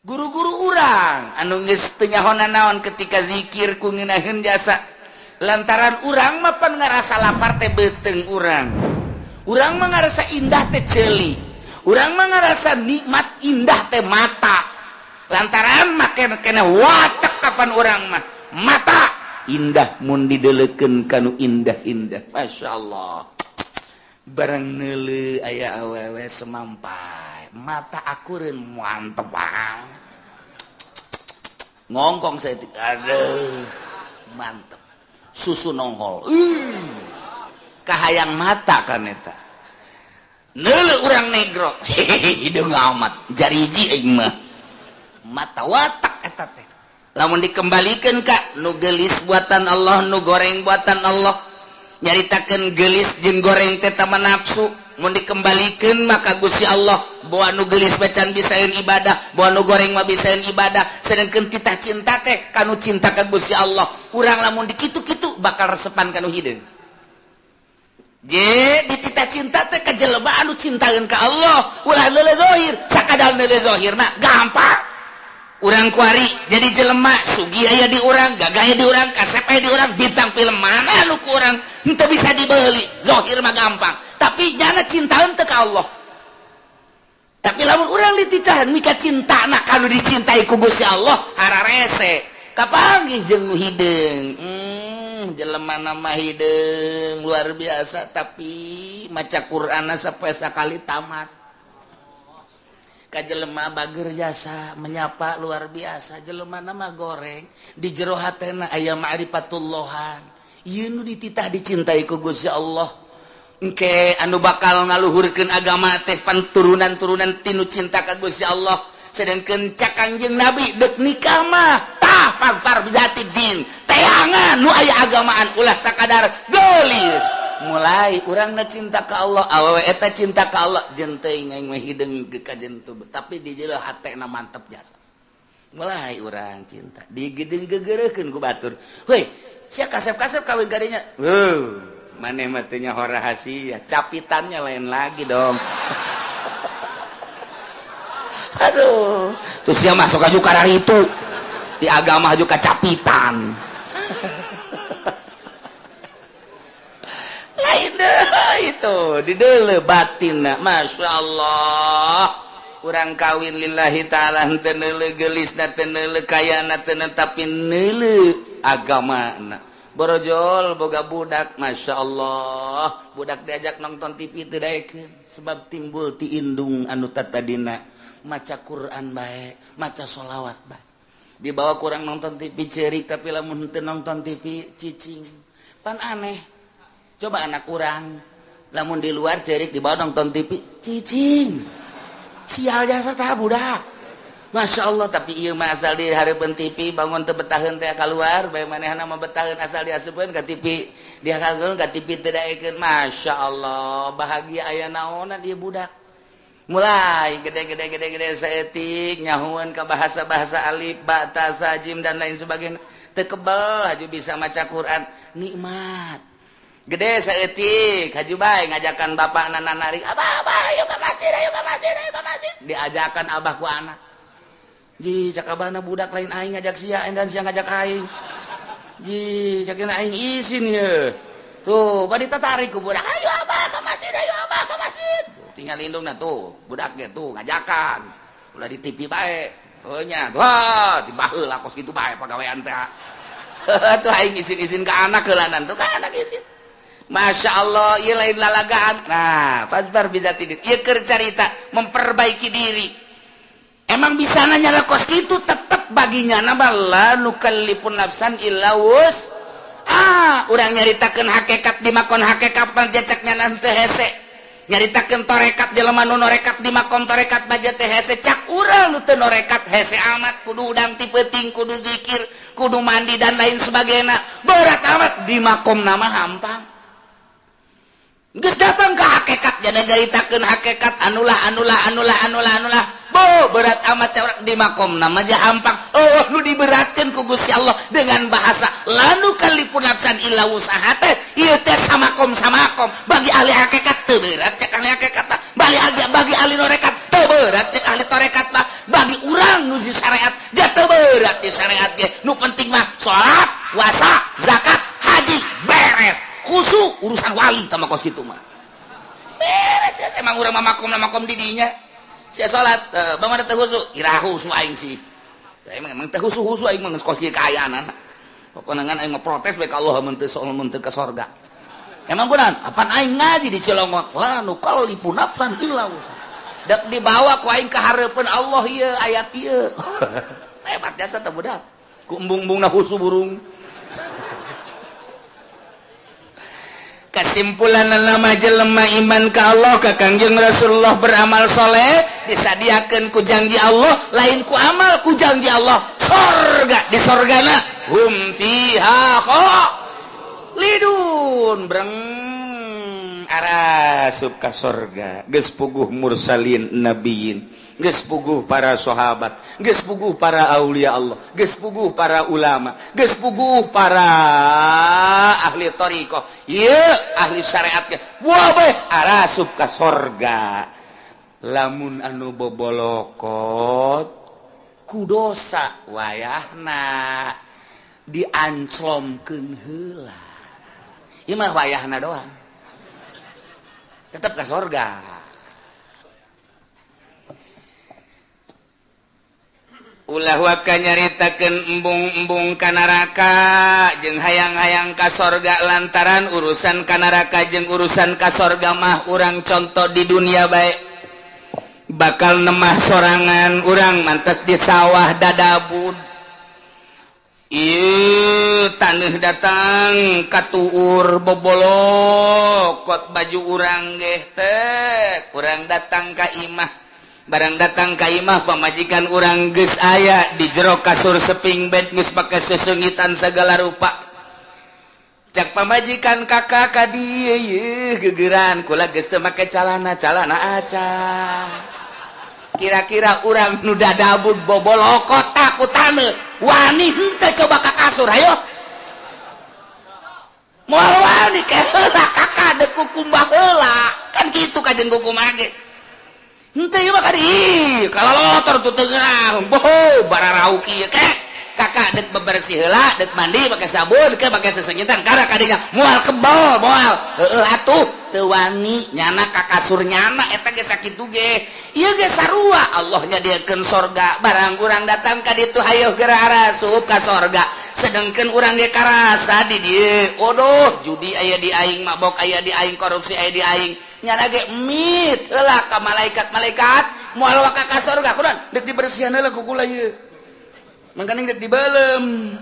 Guru-guru urang anu geus teu nyaho naon ketika zikir ku ngeunaheun jasa, lantaran urang mah pan ngarasa lapar teh beuteung urang, urang mah ngarasa indah teh ceuli, urang mah ngarasa nikmat indah teh mata. Lantaran make kena watek kapan urang mah mata indah mun didelekeun kanu indah-indah. Masya Allah, barang neuleu aya awewe semampai, mata akureun, mantep banget, ngongkong saya, aduh mantep, susu nongol. Kahayang mata kan eta. Neuleu urang negro, hideung amat, jariji aing mah, mata watak eta teh. Lamun dikembalikan ka nu gelis buatan Allah, nu goreng buatan Allah, nyaritakeun gelis jeung goreng teh tama nafsu. Mun dikembalikan maka Gusti Allah, bahwa nu gelis bacan bisaeun ibadah, bahwa nu goreng mah bisaeun ibadah, sedangkan titah cinta teh kanu cinta ka Gusti Allah. Urang lamun dikitu-kitu bakal resepan kanu hideung. Je dititah cinta teh ka jelema anu cintaeun ka Allah, ulah neuleu zahir. Sakadar neuleu zahir mah gampang. Urang kuari jadi jelema sugih aya di urang, gagah aya di urang, kasep aya di urang, bintang film mana nu ku urang henteu bisa dibeli. Zahir mah gampang, tapi nyana cintaeun teu ka Allah. Tapi lamun urang dititahan mika cinta na kanu dicintai ku Gusti Allah, hararese kapanggih jeung nu hideung. Jelema nama hideung luar biasa, tapi maca Qur'an sampai sakali tamat. Ka jelema bager jasa, menyapa luar biasa, jelema nama goreng, di jero hatena aya ma'rifatullahan. Ieu nu dititah dicintai ku Gusti Allah. Engke anu bakal ngaluhurkeun agama teh pan turunan-turunan tinu cinta ka Gusti Allah. Sedangkan cak Kanjeng Nabi, dek nikah mah tah fadzfar bidzatiddin, teangan nu aya agamaan, ulah sakadar gelis. Mulai urang na cinta ka Allah, awewe eta cinta ka Allah, jeung teuing aing mah hideung kajen, tapi di jero hatena mantep jasa. Mulai urang cinta digedeng gegereukeun ku batur, "Heuy sia, kasep-kasep kawin kadinya." Heuh, maneh mah teu nyaho rahasia capitannya lain lagi dong. Aduh, terus dia masuk aja karena itu di agama juga capitan lain deh itu di dele batin. Masya Allah, urang kawin lillahi ta'ala, henteu neuleu geulisna, teu neuleu kayana, teu, tapi neuleu agamana. Borojol boga budak, Masya Allah, budak diajak nonton TV teu daekeun, sebab timbul ti indung anu tatadina maca Quran bae, maca sholawat bae. Dibawa kurang nonton TV cerik, tapi lamun henteu nonton TV cicing. Pan aneh coba, anak urang lamun di luar cerik, dibawa nonton TV cicing. Sial jasa tah budak. Masya Allah, tapi iya mah asal di hareupeun TV bangun teu betaheun teh keluar bae. Manehna mah betaheun asal diasupkeun ka TV, dia ka TV teu daekeun. Masya Allah, bahagia aya naonan ieu budak. Mulai gede-gede gede-gede saeutik, nyahueun ka bahasa-bahasa alif ba ta sa jim dan lain sebagainya, teu kebel, haju bisa maca Quran, nikmat. Gede saeutik, haju bae ngajakan bapak nana narik, "Abah, Abah, ayo ke masjid, ayo ke masjid, ayo ke masjid." Diajakan abah ku anak. "Ji," cak abahna, "budak lain aing ngajak sia dan sia ngajak aing." "Ji," cak "aing isin ye." Tuh badi tertarik ku budak, "Ayo Abah ke masjid, ayo Abah ke masjid." Tuh, tinggal indungna tuh budak ge tuh ngajakan ulah di TV bae. Oh nya, wah, di baheula kos kitu bae pagawean teh. Tuh aing isin-isin ke anak heulanan, tuh ka anak isin. Masya Allah, ieu lain lalagaan. Nah, fadzfar bidzatiddin ieu keur carita memperbaiki diri. Emang bisa nanya lah kos itu, tetep baginya nama la nukallifun nafsan illa wus ah. Urang nyaritakeun hakikat di makom hakikat jacaknya nanti hese, nyaritakeun torekat jelema nu norekat di makom torekat baja teh hese. Cak urang nu teu norekat hese amat, kudu udang ti peuting, kudu zikir, kudu mandi dan lain sebagainya, berat amat. Di makom nama hampang. Geus datang ke hakikat, jadi nyaritakeun hakikat anulah anulah anulah anulah anulah bo berat amat. Di makom nama aja hampang. Oh, nu diberatkan ku Gusti Allah dengan bahasa la nukallifu nafsan illa wus'aha teh ieu teh samakom samakom. Bagi ahli hakikat teu berat cek ahli hakikat mah, bagi ahli, bagi ahli norekat teu berat cek ahli torekat mah. Bagi urang Urang nu syariat jatuh berat di syariat ge. Nu penting mah salat, puasa, zakat, haji, beres. Khusu urusan wali sama kos kitu mah. Beres ya, emang urang mah makom makom di dinya. Sia salat, bagaimana teu khusu? Iraha khusu aing sih. Ya, emang emang teu khusu khusu aing mah geus kos kieu kaayaan. Pokona ngan aing mah protes bae ka Allah mun teu mun teu ka sorga. Emang kunaon? Apan aing ngaji di Cilongot, la nukallifu nafsan illa wusaha. Dek dibawa ku aing ka hareupeun Allah ieu ayat ieu. Hebat jasa teh budak. Ku embung-embungna husu burung. Kesimpulan nama jelema iman ka Allah ka Kangjeng Rasulullah beramal soleh disadiakeun ku janji Allah, lain ku amal, ku janji Allah sorga. Di sorgana hum fiha khalidun, breng arasup ka sorga. Geus puguh mursalin nabiyin, geus puguh para sahabat, geus puguh para aulia Allah, geus puguh para ulama, geus puguh para ahli thariqah, ieu ahli syariat ge wah arasup ka sorga. Lamun anu bobolokot ku dosa wayahna dianclomkeun heula, ieu mah wayahna doang tetap ke sorga. Ulah waka nyaritakeun embung-embung ka neraka jeung hayang-hayang ka sorga, lantaran urusan ka neraka jeung urusan ka sorga mah urang contoh di dunia bae bakal nemah sorangan. Urang mantes di sawah dadabud, ieu taneuh datang katuur bobolokot baju urang geh teh. Urang datang ka imah, barang datang ka imah pamajikan urang geus aya di jero kasur seping bed, geus pake sesengitan segala rupa. Cak pamajikan, "Kakak ka dieu yeuh gegeran kula geus teu make calana, calana aca." Kira-kira urang nu dadabud bobolokot ku taneuh wani henteu coba ka kasur? Hayo, moal wani. Ke heula kakak deuk kukumbah heula, kan kitu kajen kukumbah ge henteu ieu mah kadi kalalotor tuh teu boho bararau kieu. Ke kakak dek bebersih heula, dek mandi pakai sabun ke pakai sesengitan karena kadinya moal kebal, moal heueuh atuh teu wani nyana ka kasur nyana eta ge. Sakitu ge ieu ge sarua, Allah nyadiakeun sorga, barang urang datang ka ditu hayoh geura arasup ka sorga. Sedangkan urang ge karasa di dieu, odoh judi aya di aing, mabok aya di aing, korupsi aya di aing, nyana ge mit heula ka malaikat-malaikat, moal waka ka sorga. Kunaon? Dek dibersihan heula ku kula ieu, mangkaning dek dibelem.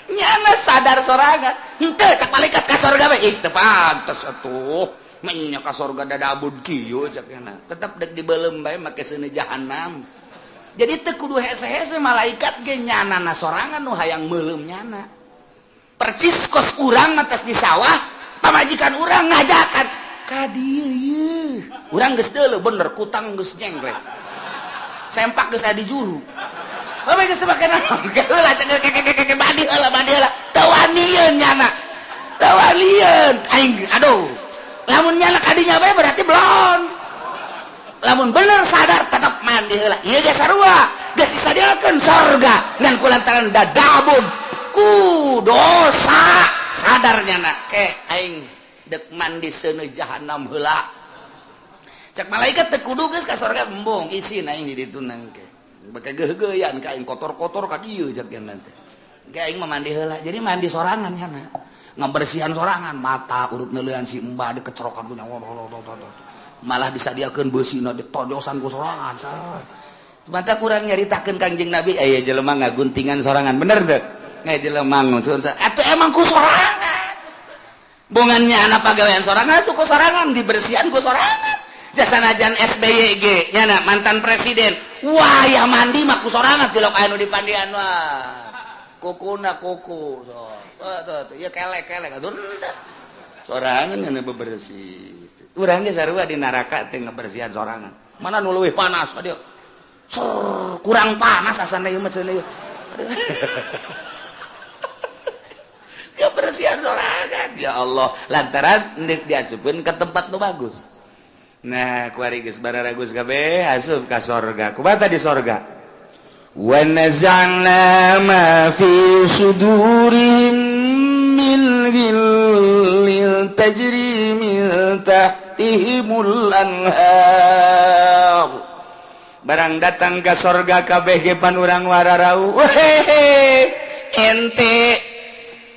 Nyana sadar sorangan henteu cak malaikat ka sorga bae, ih teu pantes atuh menya ka sorga dadabud kieu cak nyana. Tetep dek dibelem bae make seuneu jahanam. Jadi teu kudu hese-hese malaikat ge, nyana na sorangan nu hayang meuleum nyana. Percis kos urang matas di sawah, pamajikan urang ngajakan ka dieu ieu, urang geus deuleu bener kutang geus nyengklek, sempak geus aya di juru. Bae geus make naon heula cek ke mandi heula, mandi heula. Teu wanian nyana, teu wanian aing. Aduh, lamun nyana kadinya bae berarti belum. Lamun bener sadar tetap mandi heula. Ieu ge sarua, geus disadiakeun sorga ngan kulantaran dadabud ku dosa sadar nyana, ke aing dek mandi seuneu jahanam heula. Cak malaikat teu kudu geus ka sorga, embung isin aing di ditu nangke beke geugeuyan ka aing kotor-kotor ka dieu cak nanti. Ke aing mah mandi heula. Jadi mandi sorangan nyana, ngabersihan sorangan, mata urut neuleuan si embah dikecerokan ku nyawa, malah disadiakeun beusina ditojosan ku sorangan. Mata kurang nyaritakeun Kangjeng Nabi aya jelema ngaguntingan sorangan, bener teu? Aya jelema nguncun atuh emang ku sorangan bongannya, anak pagawean sorangan atuh ku sorangan, dibersihan ku sorangan. Jasa najan SBY ge nyana mantan presiden, wah ya mandi mah ku sorangan, tilok anu dipandian wah kukuna kuku so tuh ya kelek kelek aduh sorangan nyana bebersih. Urang ge sarua di neraka teh ngebersihan sorangan. Mana nu leuwih panas aduh kurang panas asana ieu mah cenah ieu kebersihan sorangan. Ya Allah, lantaran ndek diasupkeun ke tempat nu bagus. Nah, kuari geus bararagus kabeh asup ka sorga. Kumaha di sorga? Wa naza'na ma fi sudurihim min ghillin tajri min tahtihimul anhar. Barang datang ke sorga kabeh ge pan urang wararau. Wehehe, ente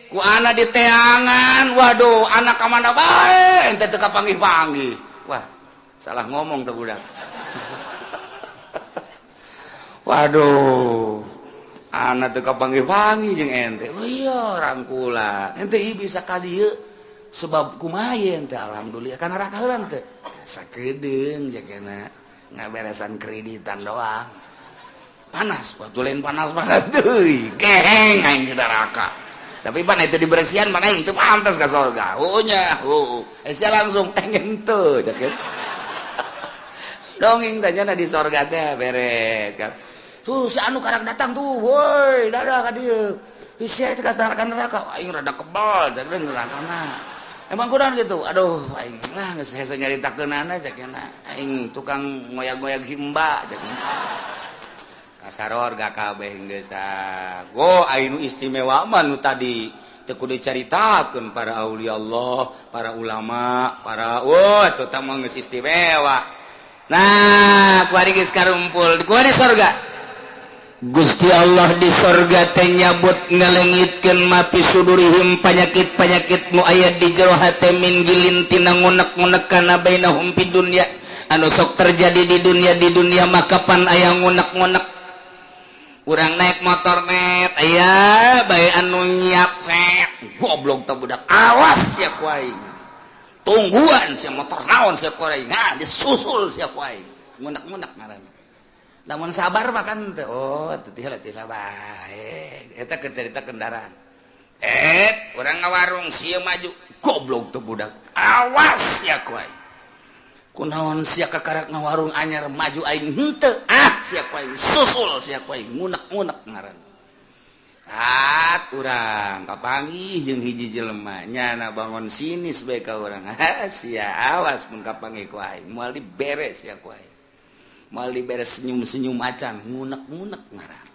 ku ana diteangan, waduh, anak ka mana bae ente teu kapanggih-panggih. Wah, salah ngomong tuh budak. Waduh, anak teu kapanggih-panggih jeung ente. Oh iya, rangkula ente ieu bisa ka dieu sebab kumaha ente? Alhamdulillah kana neraka heula teh sakedeung jakena ngaberesan kreditan doang. Panas waktu lain, panas-panas deui geheng aing di neraka. Tapi pan itu dibersihan mana aing teu pantas ka sorga. Oh nya, oh eh sia langsung pengen teu cek dongeng tanya di sorga teh beres kan. Tuh si anu karak datang tuh, woi, dadah ka dieu. Sia itu ka neraka, neraka aing rada kebal cek neraka na. Emang kurang gitu. Aduh, aing lah geus hese nyaritakeunana cek aing tukang ngoyag-ngoyag si Mbak cek. Kasaror gak kabeh geus. Go aing istimewa mah nu tadi teu kudu dicaritakeun, para aulia Allah, para ulama, para, wah, itu tah mah geus istimewa. Nah, kuari geus karumpul kuari sorga. Gusti Allah di sorga teh nyabut, ngalengitkeun ma fi sudurihim, panyakit-panyakit nu aya di jero hate, min ghillin, tina ngunek-ngunek, kana bainahum fid dunya, anu sok terjadi di dunia. Di dunia maka pan aya ngunek-ngunek. Urang naik motor net aya bae anu nyiap set, goblok teh budak, awas sia ku aing, tungguan sia motor naon sia ku aing. Nah, disusul sia ku aing, ngunek-ngunek ngaranna. Lamun sabar makan teh, oh teu teh bae eta keur cerita kendaraan. Eh, urang ngawarung sia maju, goblok tuh budak, awas sia ku aing, kunaon sia kakarak ngawarung anyar maju, aing henteu, ah sia ku aing, susul sia ku aing, ngunek-ngunek ngaran. Ah, urang kapanggih jeung hiji jelema, nyana bangun sinis bae ka urang. Ah sia, awas mun kapanggih ku aing, moal diberes sia ku aing, moal diberes, senyum-senyum acan, ngunek-ngunek ngaran.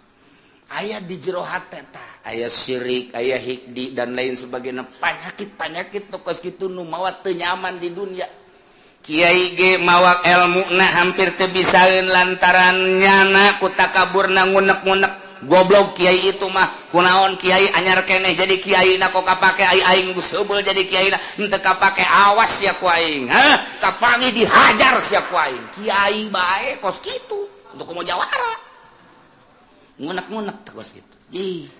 Aya di jero hate tah aya syirik, aya hikdi, dan lain sebagainya, penyakit-penyakit nu kos kitu nu mawa teu nyaman di dunia. Kiai ge mawa ilmu na hampir teu bisaeun lantaran nyana ku takaburna, ngunek-ngunek, goblok kiai itu mah, kunaon kiai anyar keneh jadi kiai na kok kapake, ai aing geus heubeul jadi kiai na henteu kapake, awas sia ku aing, hah kapanggih dihajar sia ku aing. Kiai bae kos kitu untuk komo jawara, ngunek-ngunek teh kos kitu. Ih,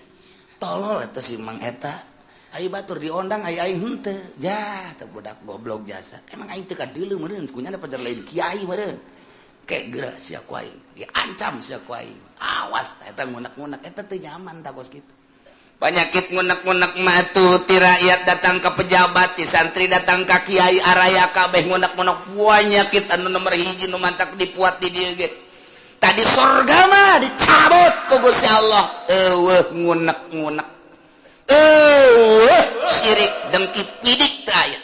tolol eta si Mang eta. Ayo batur diondang, ayo aing henteu ja teh budak goblok jasa. Emang aing teu kadeuleu meureun kunyana pajar lain kiai meureun kayak geura sia ku aing, diancam sia ku aing, awas. Eta ngunek-ngunek eta teu nyaman tah kos kitu. Penyakit ngunek-ngunek mah tuh ti rakyat datang ke pejabat, ti santri datang ka kiai, araya kabeh ngunek-ngunek. Penyakit anu nomor hiji nu mantak dipuat di dieu ge. Tadi sorga mah dicabut ku Gusti Allah, eueuh ngunek-ngunek, eueuh syirik dengki pidik teu aya.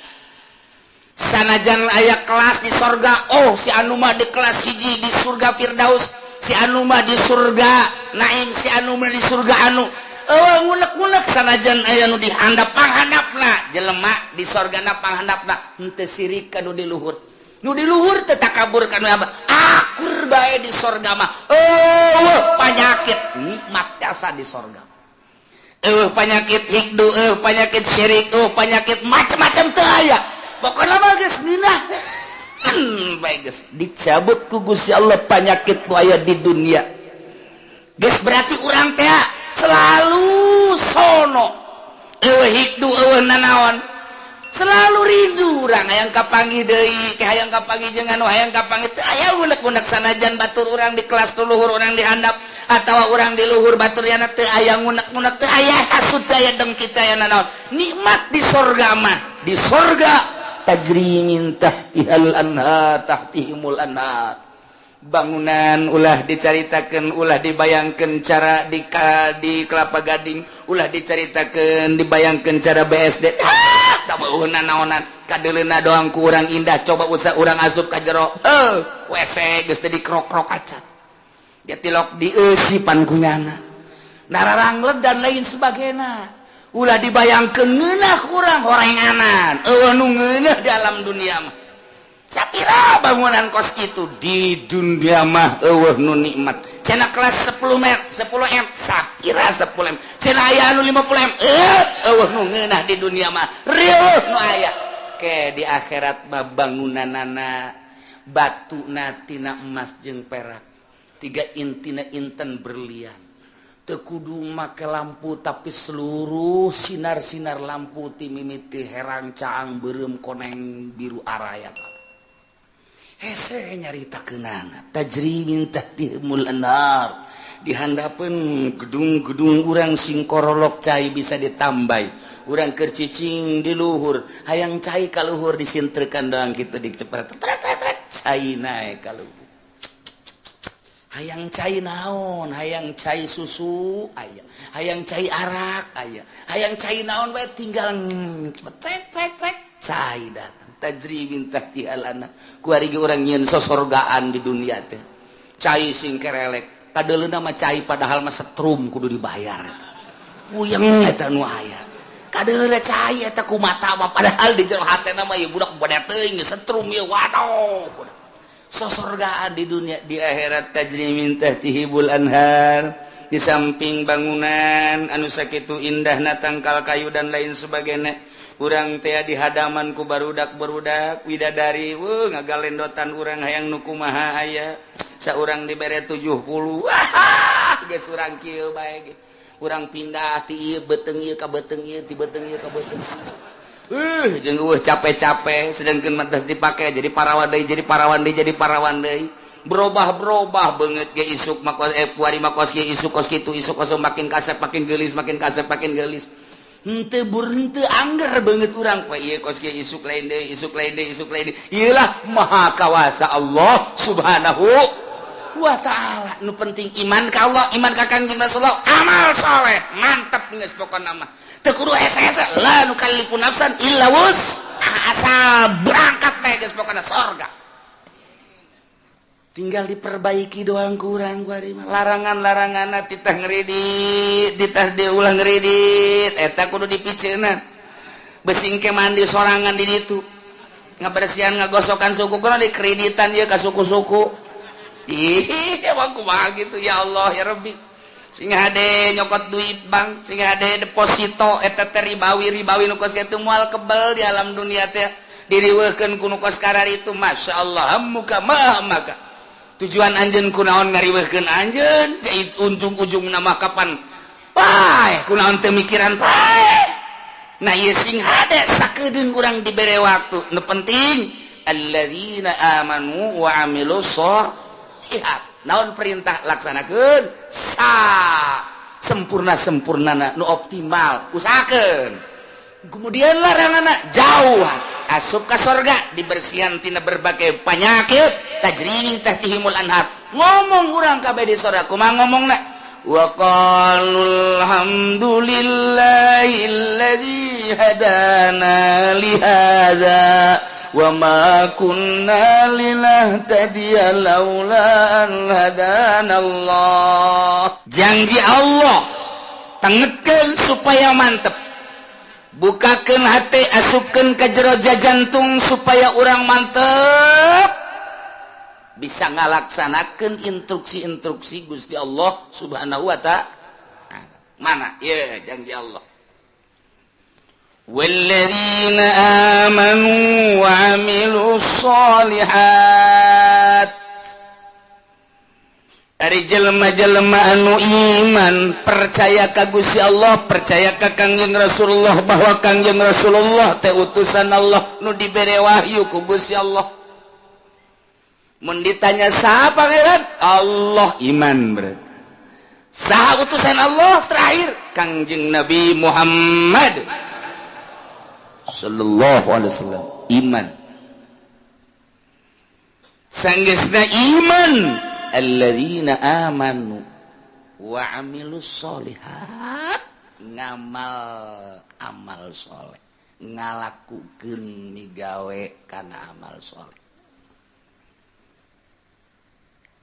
Sanajan aya kelas di sorga, oh si anu mah di kelas hiji di surga Firdaus, si anu mah di surga Naim, si anu mah di surga anu, eueuh ngunek-ngunek. Sanajan aya nu dihandap panghandapna, jelema di sorgana panghandapna henteu sirik ka nu di luhur, nu di luhur teu takabur ka nu akur bae di sorga mah. Eueuh panyakit, nikmat jasa di sorga. Eueuh panyakit hikdu, eueuh panyakit syirik, eueuh panyakit macam-macam teu aya. Pokoknya mah geus nginah bae, geus dicabut ku Gusti Allah panyakit nu aya di dunia. Geus berarti urang teh selalu sono, eueuh hikdu, eueuh nanaon, selalu rindu urang hayang kapanggih deui ke, hayang kapanggih jeung anu, hayang kapanggih. Teu aya ngunek-ngunek sanajan batur urang di kelas luhur, urang di handap atawa urang di luhur batur yana, teu aya ngunek-ngunek, teu aya hasud, teu aya dengki, teu aya nanaon. Nikmat di sorga mah. Di sorga tajri min tahtihal anhar, tahtihimul anhar. Bangunan ulah dicaritakan, ulah dibayangkan cara di Kelapa Gading, ulah dicaritakan, dibayangkan cara BSD. Ah, Euweuh naonan, kadeuleuna doang ku urang indah. Coba usah urang asup ka jero, WC geus teu dikrok-krok acan, dia tilok dieusipan ku nyana, nararangleg dan lain sebagainya. Ulah dibayangkeun ngeunah kurang horenganan, euweuh nu ngeunah di alam dunia mah. Sapira bangunan kos kitu di dunia mah euweuh nu nikmat. Cenah kelas 10 m, 10 M, sapira 10 M, cenah aya anu 50 M, euweuh nu ngeunah di dunia mah, riweuh nu aya. Ke di akhirat mah bangunanana batuna tina emas jeung perak, tiga intina inten berlian. Teu kudu make lampu, tapi seluruh sinar-sinar lampu ti mimiti herang, caang, beureum, koneng, biru, araya. Hese nyaritakeunana. Tajri min tahtihimul anhar, dihandapeun gedung-gedung urang sing korolok, cai bisa ditambah. Urang keur cicing di luhur, hayang cai ka luhur, disintrekan doang kitu, dicepret, cai naek ka luhur. Hayang cai naon, hayang cai susu aya, hayang cai arak aya, hayang cai naon bae, tinggal cepet trek trek, cai datang. Tajri min tahtihal anhar. Kuari ge urang nyieun sosorgaan di dunia teh, cai sing kerelek, kadeuleuna mah cai, padahal mah setrum kudu dibayar eta. Puyeng eta nu aya. Kadeuleuna cai eta ku mata mah, padahal di jero hatena mah ieu budak bade teuing setrum ieu, waduh. Sosorgaan di dunia, di akhirat tajri min tahtihimul anhar. Di samping bangunan anu sakitu indahna, tangkal kayu dan lain sebagainya, urang teh di hadaman ku barudak-barudak widadari, wuh, ngagalendotan. Urang hayang nu kumaha aya, saurang dibere 70, wah, geus urang kieu bae ge. Urang pindah ti ieu beuteung ieu ka beuteung ieu, ti beuteung ieu ka beuteung jeung euweuh capek-capek. Sedangkan mah dipake jadi parawan deui, jadi parawan deui, jadi parawan deui, berubah-berubah banget ge. Isuk mah kuari mah kos kieu, isuk kos kitu, isuk kos, makin kasep makin geulis, makin kasep makin geulis. Henteu bur henteu angger banget urang poe ieu kos kieu, isuk lain deui, isuk lain deui, isuk lain deui. Ieu lah maha kawasa Allah Subhanahu wa Ta'ala. Nu penting iman ka Allah, iman ka Kangjeng Rasulullah, amal soleh, mantap geus pokona mah. Teu kudu hese-hese, la nukallifu nafsan illa wus, asal berangkat bae geus pokona sorga. Tinggal diperbaiki doang kurang kuari mah. Larangan-larangan, titah ngeridit, titah diulah ngeridit, eta kudu dipiceunan. Besing ke mandi sorangan di ditu, ngabersihan, ngagosokan suku, kudu dikreditan ieu ka suku-suku. Ih, emang kumaha gitu, ya Allah ya Rabbi. Sing hade nyokot duit bank, sing hade deposito eta teh ribawi. Ribawi nu kos kitu moal kebel di alam dunia teh, diriweuhkeun ku nu kos kararitu. Masya Allah, muka mah maka tujuan anjeun kunaon ngariweuhkeun anjeun, ujung-ujung nama kapan paeh, kunaon teu mikiran paeh. Nah, ieu sing hade sakedeung urang dibere waktu. Nu penting alladzina amanu wa amilus sholihat. Naon perintah, laksanakeun sa sempurna sempurnana, nu optimal usahakeun. Kemudian larangan jauhan, asup ka sorga, dibersihan tina berbagai penyakit. Tajri min tahtihimul anhar. Ngomong urang kabeh di sorga kumaha ngomongna? Wa qalu alhamdulillahilladzi hadana li hadza wa ma kunna linahtadiya laula an hadana Allah. Janji Allah, tengetkeun supaya mantep, bukakeun hati, asupkeun ke jero jantung supaya urang mantep bisa ngalaksanakeun instruksi-instruksi Gusti Allah Subhanahu wa Ta'ala. Mana ya janji Allah? والذين آمنوا وعملوا الصالحات. Ari jelema-jelema anu iman, percaya ka Gusti Allah, percaya ka Kangjeng Rasulullah, bahwa Kangjeng Rasulullah teh utusan Allah nu dibere wahyu ku Gusti Allah. Mun ditanya saha pangeran Allah, iman berarti. Saha utusan Allah terakhir? Kangjeng Nabi Muhammad sallallahu alaihi wasallam, iman. Sanggeusna iman, alladzina amanu wa amilus sholihat, ngamal amal soleh. Ngalakukeun migawe kana amal soleh.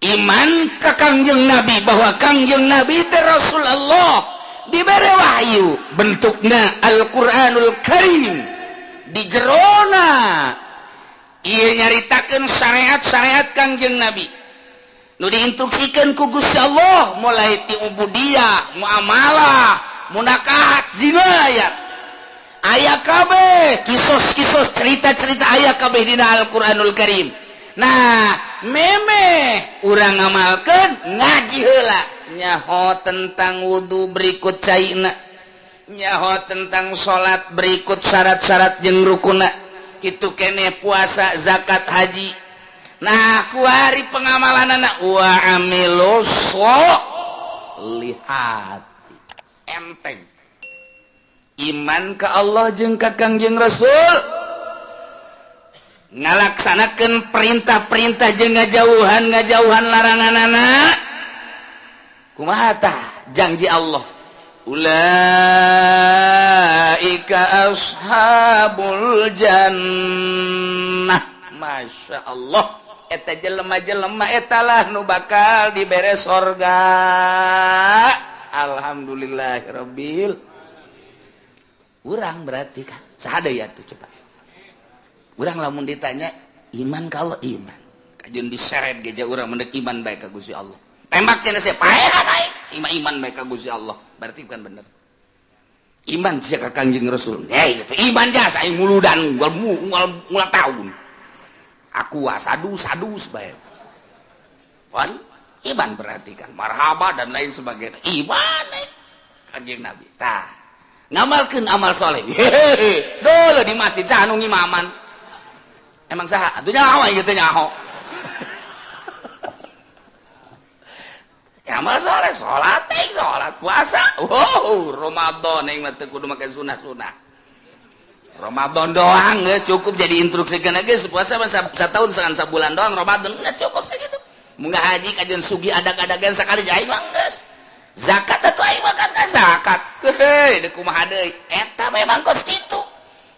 Iman ka Kangjeng Nabi bahwa Kangjeng Nabi teh Rasulullah dibere wahyu bentukna Al-Qur'anul Karim di jerona ieu nyaritakeun syariat-syariat Kangjeng Nabi nu diinstruksikeun ku Gusti Allah mulai ti ubudiyah, muamalah, munakahat, jinayat aya kabeh kisos-kisos cerita-cerita aya kabeh dina Al-Qur'anul Karim. Nah, memeh urang ngamalkeun ngaji heula nyaho tentang wudu berikut caina, nyaho tentang salat berikut syarat-syarat jeung rukuna, kitu kene puasa, zakat, haji. Nah, kuari pengamalanana wa amilus solihati. Enteng. Iman ka Allah jeung ka Kangjeng Rasul, ngalaksanakeun perintah-perintah jeung ngajauhan laranganana. Kumaha tah janji Allah? Ulaika ashabul jannah. Masya Allah, eta jelema-jelema etalah nu bakal dibere sorga. Alhamdulillahirabbil. Urang berarti kan saha deui atuh coba. Urang lamun ditanya iman kalau iman kajeun diseret ge urang mendek iman bae ka Gusti Allah. Tembak cenah sia paehan aing iman iman bae ka Gusti Allah. Berarti bukan bener. Iman sia ka Kangjeng Rasul. Hei gitu iman jasa aing muludan ngul tahun. Aku sadu-sadus bae. Wan iman berarti kan marhaba dan lain sebagainya. Iman Kangjeng Nabi. Tah ngamalkeun amal soleh. Hehehe. Dulu di masjid saha nu ngimaman. Emang saha? Atuh nyaho ieu teh nyaho. Amal soleh, salat teh salat, puasa. Wow, Ramadan aing mah teu kudu make sunah-sunah. Ramadan doang geus cukup jadi instruksikeun geus puasa mah satahun sangan sabulan doang Ramadan geus cukup sakitu. Mun haji kajeun sugi adag-adagan sakali aing mah geus. Zakat atuh aing mah kan zakat. Heuh, deuk kumaha deui? Eta memang kos kitu.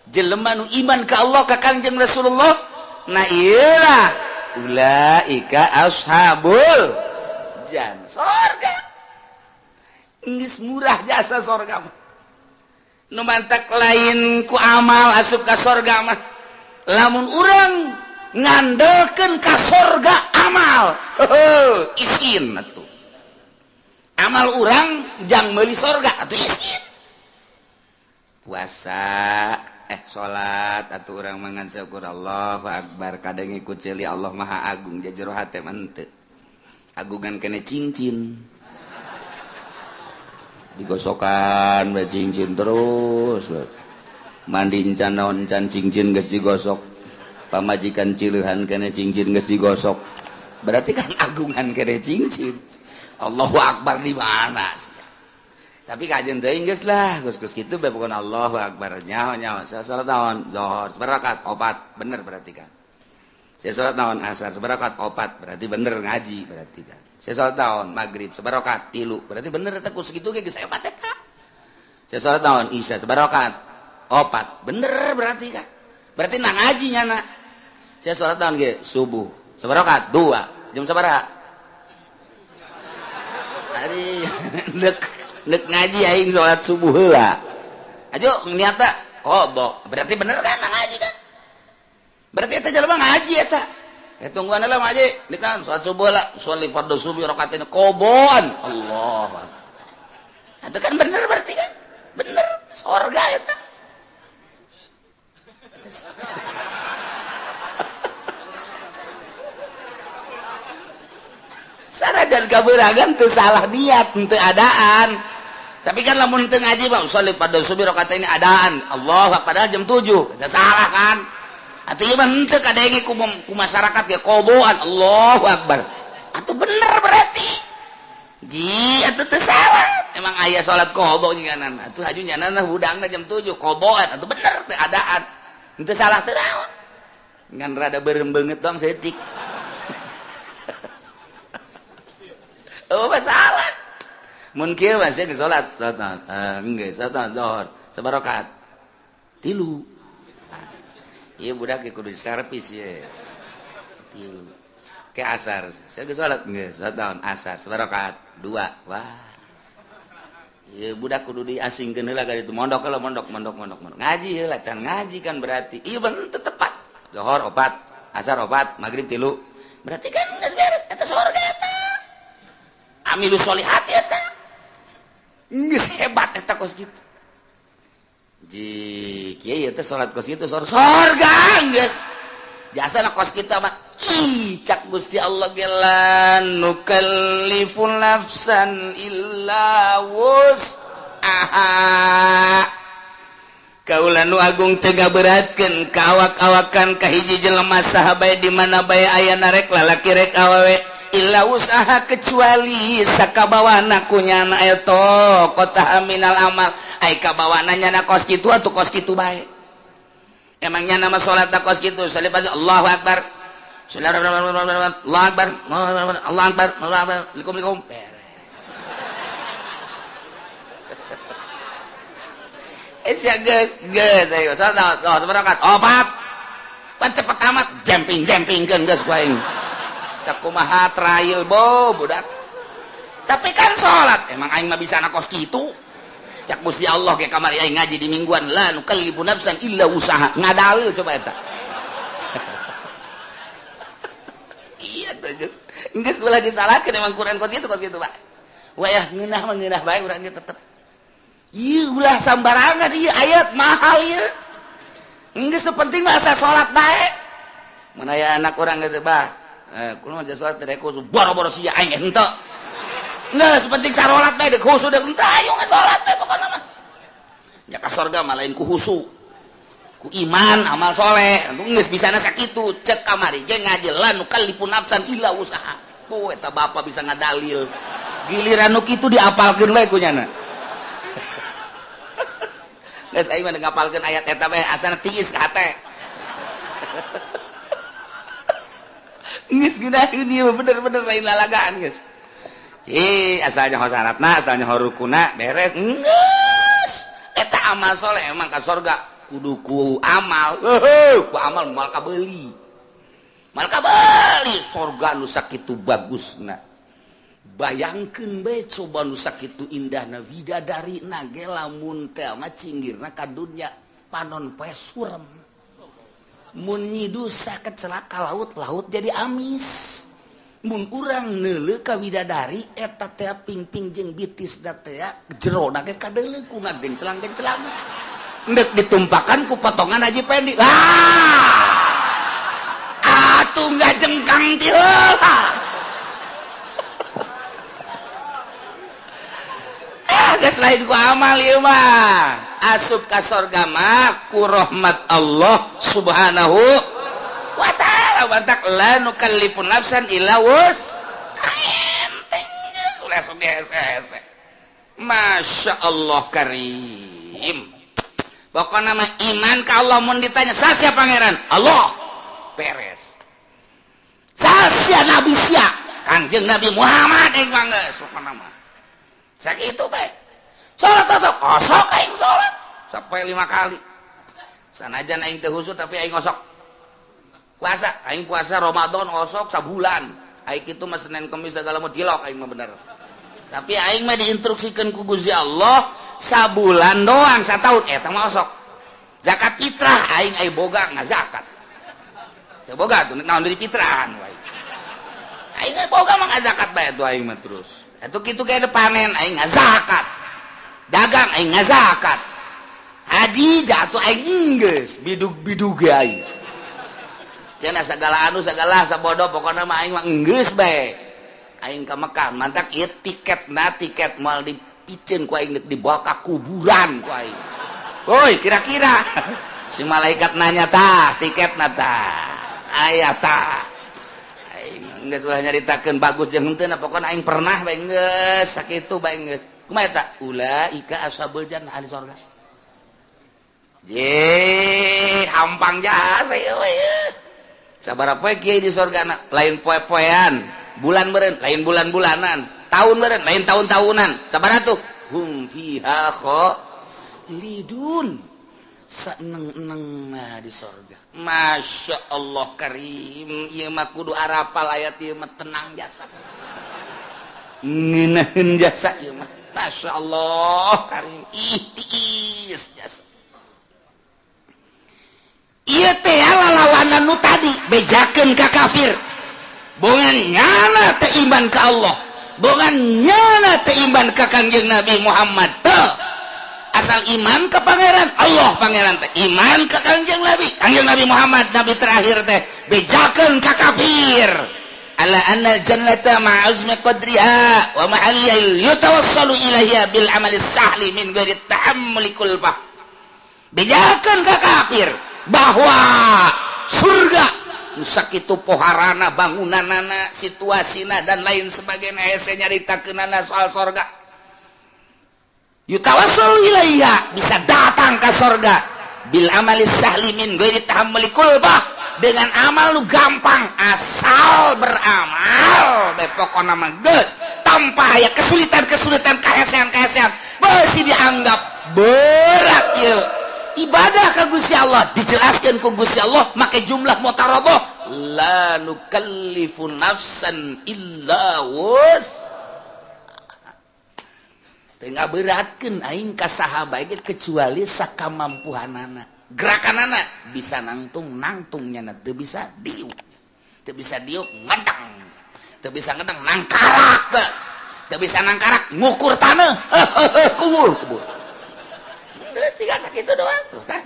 Jelema nu iman ka Allah ka Kangjeng Rasulullah, nah iyalah ulaika ashabul jannah, sorga. Geus murah jasa sorga mah. Nu mantak lain ku amal asup ka sorga mah. Lamun urang ngandelkeun ka sorga amal, heuh, isin atuh. Amal urang jang meuli sorga atuh isin. Puasa salat atuh urang mangan syukur Allahu akbar kadang ikut ceuli Allah Maha Agung jero hate mah henteu. Agungan kene cincin. Digosokan we cincin terus. Mandi encan naon encan cincin geus digosok. Pamajikan cileuhan kene cincin geus digosok. Berarti kan agungan kene cincin. Allahu akbar di mana sih? Tapi kajian teuing geus lah, geus-geus kitu bae pokona Allahu akbar. Nyaho nyaho saya salat naon? Zuhur sabarakat opat, bener berarti kan. Saya salat naon? Asar sabarakat opat, berarti bener ngaji berarti kan. Saya salat naon? Maghrib sabarakat 3, berarti bener eta ku sakitu ge geus opat eta. Saya salat naon? Isya sabarakat opat, bener berarti kan. Berarti nah ngaji nyana. Saya salat naon ge? Subuh sabarakat 2, jam sabaraha? Ari nek ngaji aing salat subuh heula. Ajo niatna qada. Berarti bener kan ngaji kan? Berarti eta jelema ngaji eta. Tungguan lah ngaji, dikan salat subuh lah, sholli fardhu subuh rakaatain qadaan. Allah. Itu kan bener berarti kan? Bener, sorga eta. Sanajan kabeuragan teu salah niat, teu adaan. Tapi kan lamun teu ngaji mah sholli fardhu subuh rakaatain adaan. Allah padahal jam 7. Eta salah kan? Atuh ieu mah henteu kadenge ku masyarakat ge qadaan. Allahu akbar. Atuh bener berarti. Ji atuh teu salah. Emang aya salat qada nyanan. Atuh haju nyanan hudangna jam 7 qadaan. Atuh bener teu adaan. Henteu salah teu naon. Ngan rada beureum beungeut doang saeutik. Oh masalah. Mun kieu mah sia salat, salat geus salat zuhur, sabarakat. Tilu. Ieu budak ge kudu diservis ye. Tilu. Ke asar. Saya geus salat geus, salat naon? Asar, sabarakaat? Dua. Wah. Ieu budak kudu diasingkeun heula ka ditu. Mondok heula, mondok, mondok, mondok, mondok. Ngaji heula, can ngaji kan berarti. Ieu bener teu tepat. Zohor opat, asar opat, maghrib tilu. Berarti kan geus beres eta surga eta. Amilu sholihat eta. Geus hebat eta kos kitu. Ji kieu teh salat kos kitu sorga geus. Jasa kos kitu mah ih cak Gusti Allah ge la nukallifu nafsan illa wus'aha. Kaula nu agung teu ngaberatkeun ka awak-awakan ka hiji jelema saha bae di mana bae aya rek lalaki rek awewe illa usaha kecuali sakabawana ku nyana eta kota minal amal ai kabawana nyana kos kitu atuh kos kitu bae. Emangnya nama salat kos kitu salibat Allahu akbar Allahu akbar Allahu akbar Allahu akbar likum likum beres. Sia geus geus ayo salat oh sabarakat opat pan cepet amat jemping-jempingkeun geus ku aing sakumaha trail bo budak. Tapi kan salat emang aing mah bisa kos kitu. Cak Gusti Allah ge kamari aing ngaji di mingguan la nukallifu nafsan illa usaha ngadalil coba eta. Iya tuh geus geus ulah disalahkeun emang Quran kos kitu Pak. Wayah ngeunah mah ngeunah bae urang ge tetep. Ieu ulah sambarangan ieu ayat mahal ieu. Geus penting mah asa salat bae. Mun aya anak urang geus bah, kumaha mah salat teh khusu boro-boro sia aing henteu. Geus penting sarolat bae deuk khusu deuk henteu ayo salat teh pokona mah. Nya ka sorga mah lain ku khusu. Ku iman amal soleh. Geus bisana sakitu cek kamari ge ngaji la nukallifu nafsan illa usaha. Oh eta bapa bisa ngadalil. Giliran nu kitu diapalkeun bae ku nyana. Geus aing mah ngapalkeun ayat eta bae asana tiis ka hate. Geus geunaheun ieu bener-bener lain lalagaan geus. Ci asalnya ho syaratna, asalnya ho rukuna beres. Geus eta amal soleh emang ka sorga kudu ku amal. Heuh, ku amal moal kabeuli. Moal kabeuli sorga nu sakitu bagusna. Bayangkeun bae coba nu sakitu indahna widadari na ge lamun teh mah cinggirna ka dunya panon poe surem. Mun nyidusa kecelaka laut-laut jadi amis. Mun urang neuleuh ka widadari eta teh pingping jeung bitis da teh jerona ge kadeuleuh ku ngagencelang-gencelang. Endek ditumpakan ku potongan Haji Pendi. Ah! Atuh ngajengkang ti heula. Geus lain ku amal ieu mah. Asup ka sorga mah ku rahmat Allah Subhanahu wa ta'ala. Batak la nukallifu nafsan illa wus. Enteng geus ulah sok hese-hese. Masya Allah karim. Pokona mah iman ka Allah mun ditanya sasia pangeran? Allah. Beres. Sasia nabi sia? Kanjeng Nabi Muhammad aing mah geus pokona mah. Sakitu bae. Salat osok, osok aing salat sampai 5 kali. Sanajan aing teu husuk tapi aing osok. Puasa, aing puasa Ramadan osok sabulan. Aing kitu mah Senin Kemis segala mah dilok aing mah bener. Tapi aing mah diinstruksikeun ku Gusti Allah sabulan doang sataun eta mah osok. Zakat fitrah aing ai boga ngazakat. Teu boga tuh naon deui fitrahan wae. Aing ai boga mah ngazakat bae tuh aing mah terus. Atuh kitu ge panen aing ngazakat. Dagang aing ngazakat. Haji jatuh aing geus bidug-bidug ge aing. Cenah sagala anu sagala sabodo pokona mah aing mah geus bae. Aing ka Mekah mantak ieu tiketna tiket moal dipiceun ku aing dibawa ka kuburan ku aing. Woi kira-kira si malaikat nanya tah tiketna tah aya tah. Aing geus ulah nyaritakeun bagus jeung henteu pokona aing pernah bae geus sakitu bae geus. Kumaha eta? Ulaika ashabul jannah ahli surga. Ye, hampang jasa ieu we. Sabaraha poe kiai di surga lain poe-poean, bulan meureun, lain bulan-bulanan, tahun meureun, lain tahun-tahunan. Sabaraha tuh? Hum fiha khalidun. Saeneng-eneng nah di sorga. Masya Allah karim, ieu mah kudu arapal ayat ieu mah tenang jasa. Ngeunaheun jasa ieu mah. Masya Allah karim, ih tiis jasa. Ieu teh lalawanan nu tadi bejakeun ka kafir. Bongan nyana teh iman ka Allah, bongan nyana teh iman ka Kangjeng Nabi Muhammad teh. Asal iman ke pangeran Allah, pangeran teh iman ke Kangjeng Nabi, Kangjeng Nabi Muhammad nabi terakhir teh bejakeun ka kafir. Ala anna jannata ma'azmi qadriha wa mahalliha yatawassalu ilaiha bil amali sahli min ghairi tahammuli kulfah. Bejakeun ka kafir bahwa surga sakitu poharana, bangunanana, situasina dan lain sebagainya, hese nyaritakeunana soal sorga. Yutawassalu ilaiha, bisa datang ke sorga bil amali sahli min ghairi tahammuli kulfah, dengan amal lu gampang, asal beramal bae pokona mah geus, tanpa aya kesulitan-kesulitan, kahesean-kahesean beusi dianggap berat ieu ibadah ka Gusti Allah. Dijelaskeun ku Gusti Allah make jumlah mutaradoh, la nukallifu nafsan illa wus. Teu ngaberatkeun aing ka saha bae kecuali sakamampuhanana. Gerakanana bisa nangtung nangtung, nyana teu bisa diuk, teu bisa diuk ngedang, teu bisa ngedang nangkarak geus, teu bisa nangkarak ngukur taneuh, kubur kubur. Geus tinggal sakitu doang tuh kan.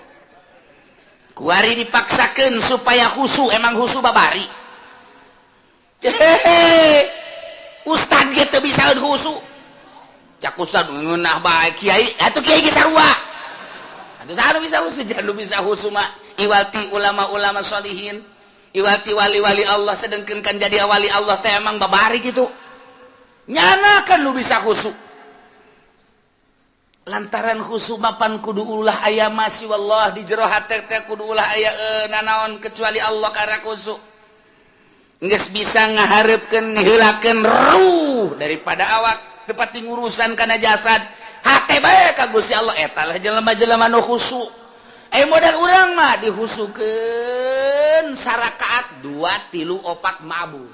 Kuari dipaksakeun supaya khusu, emang khusu babari. Hehehe. Ustad ge teu bisa khusu. Cak ustad ngeunah bae kiai, atuh kiai ge sarua. Atuh saha nu bisa khusu? Jangan nu bisa khusu mah iwati ulama-ulama sholihin, iwati wali-wali Allah, sedengkeun kan jadi wali Allah teh emang babari gitu. Nyana kan nu bisa khusu. Lantaran khusu mapan kudu ulah aya masih wallah di jero hate teh kudu ulah aya nanaon kecuali Allah karena khusu. Geus bisa ngahareupkeun ngeheulakeun ruh daripada awak tepati ngurusan kana jasad, hate bae ka Gusti Allah, eta lah jelema-jelema nu khusu. Modal urang mah dihusukeun sarakaat 2 3 4 mabur.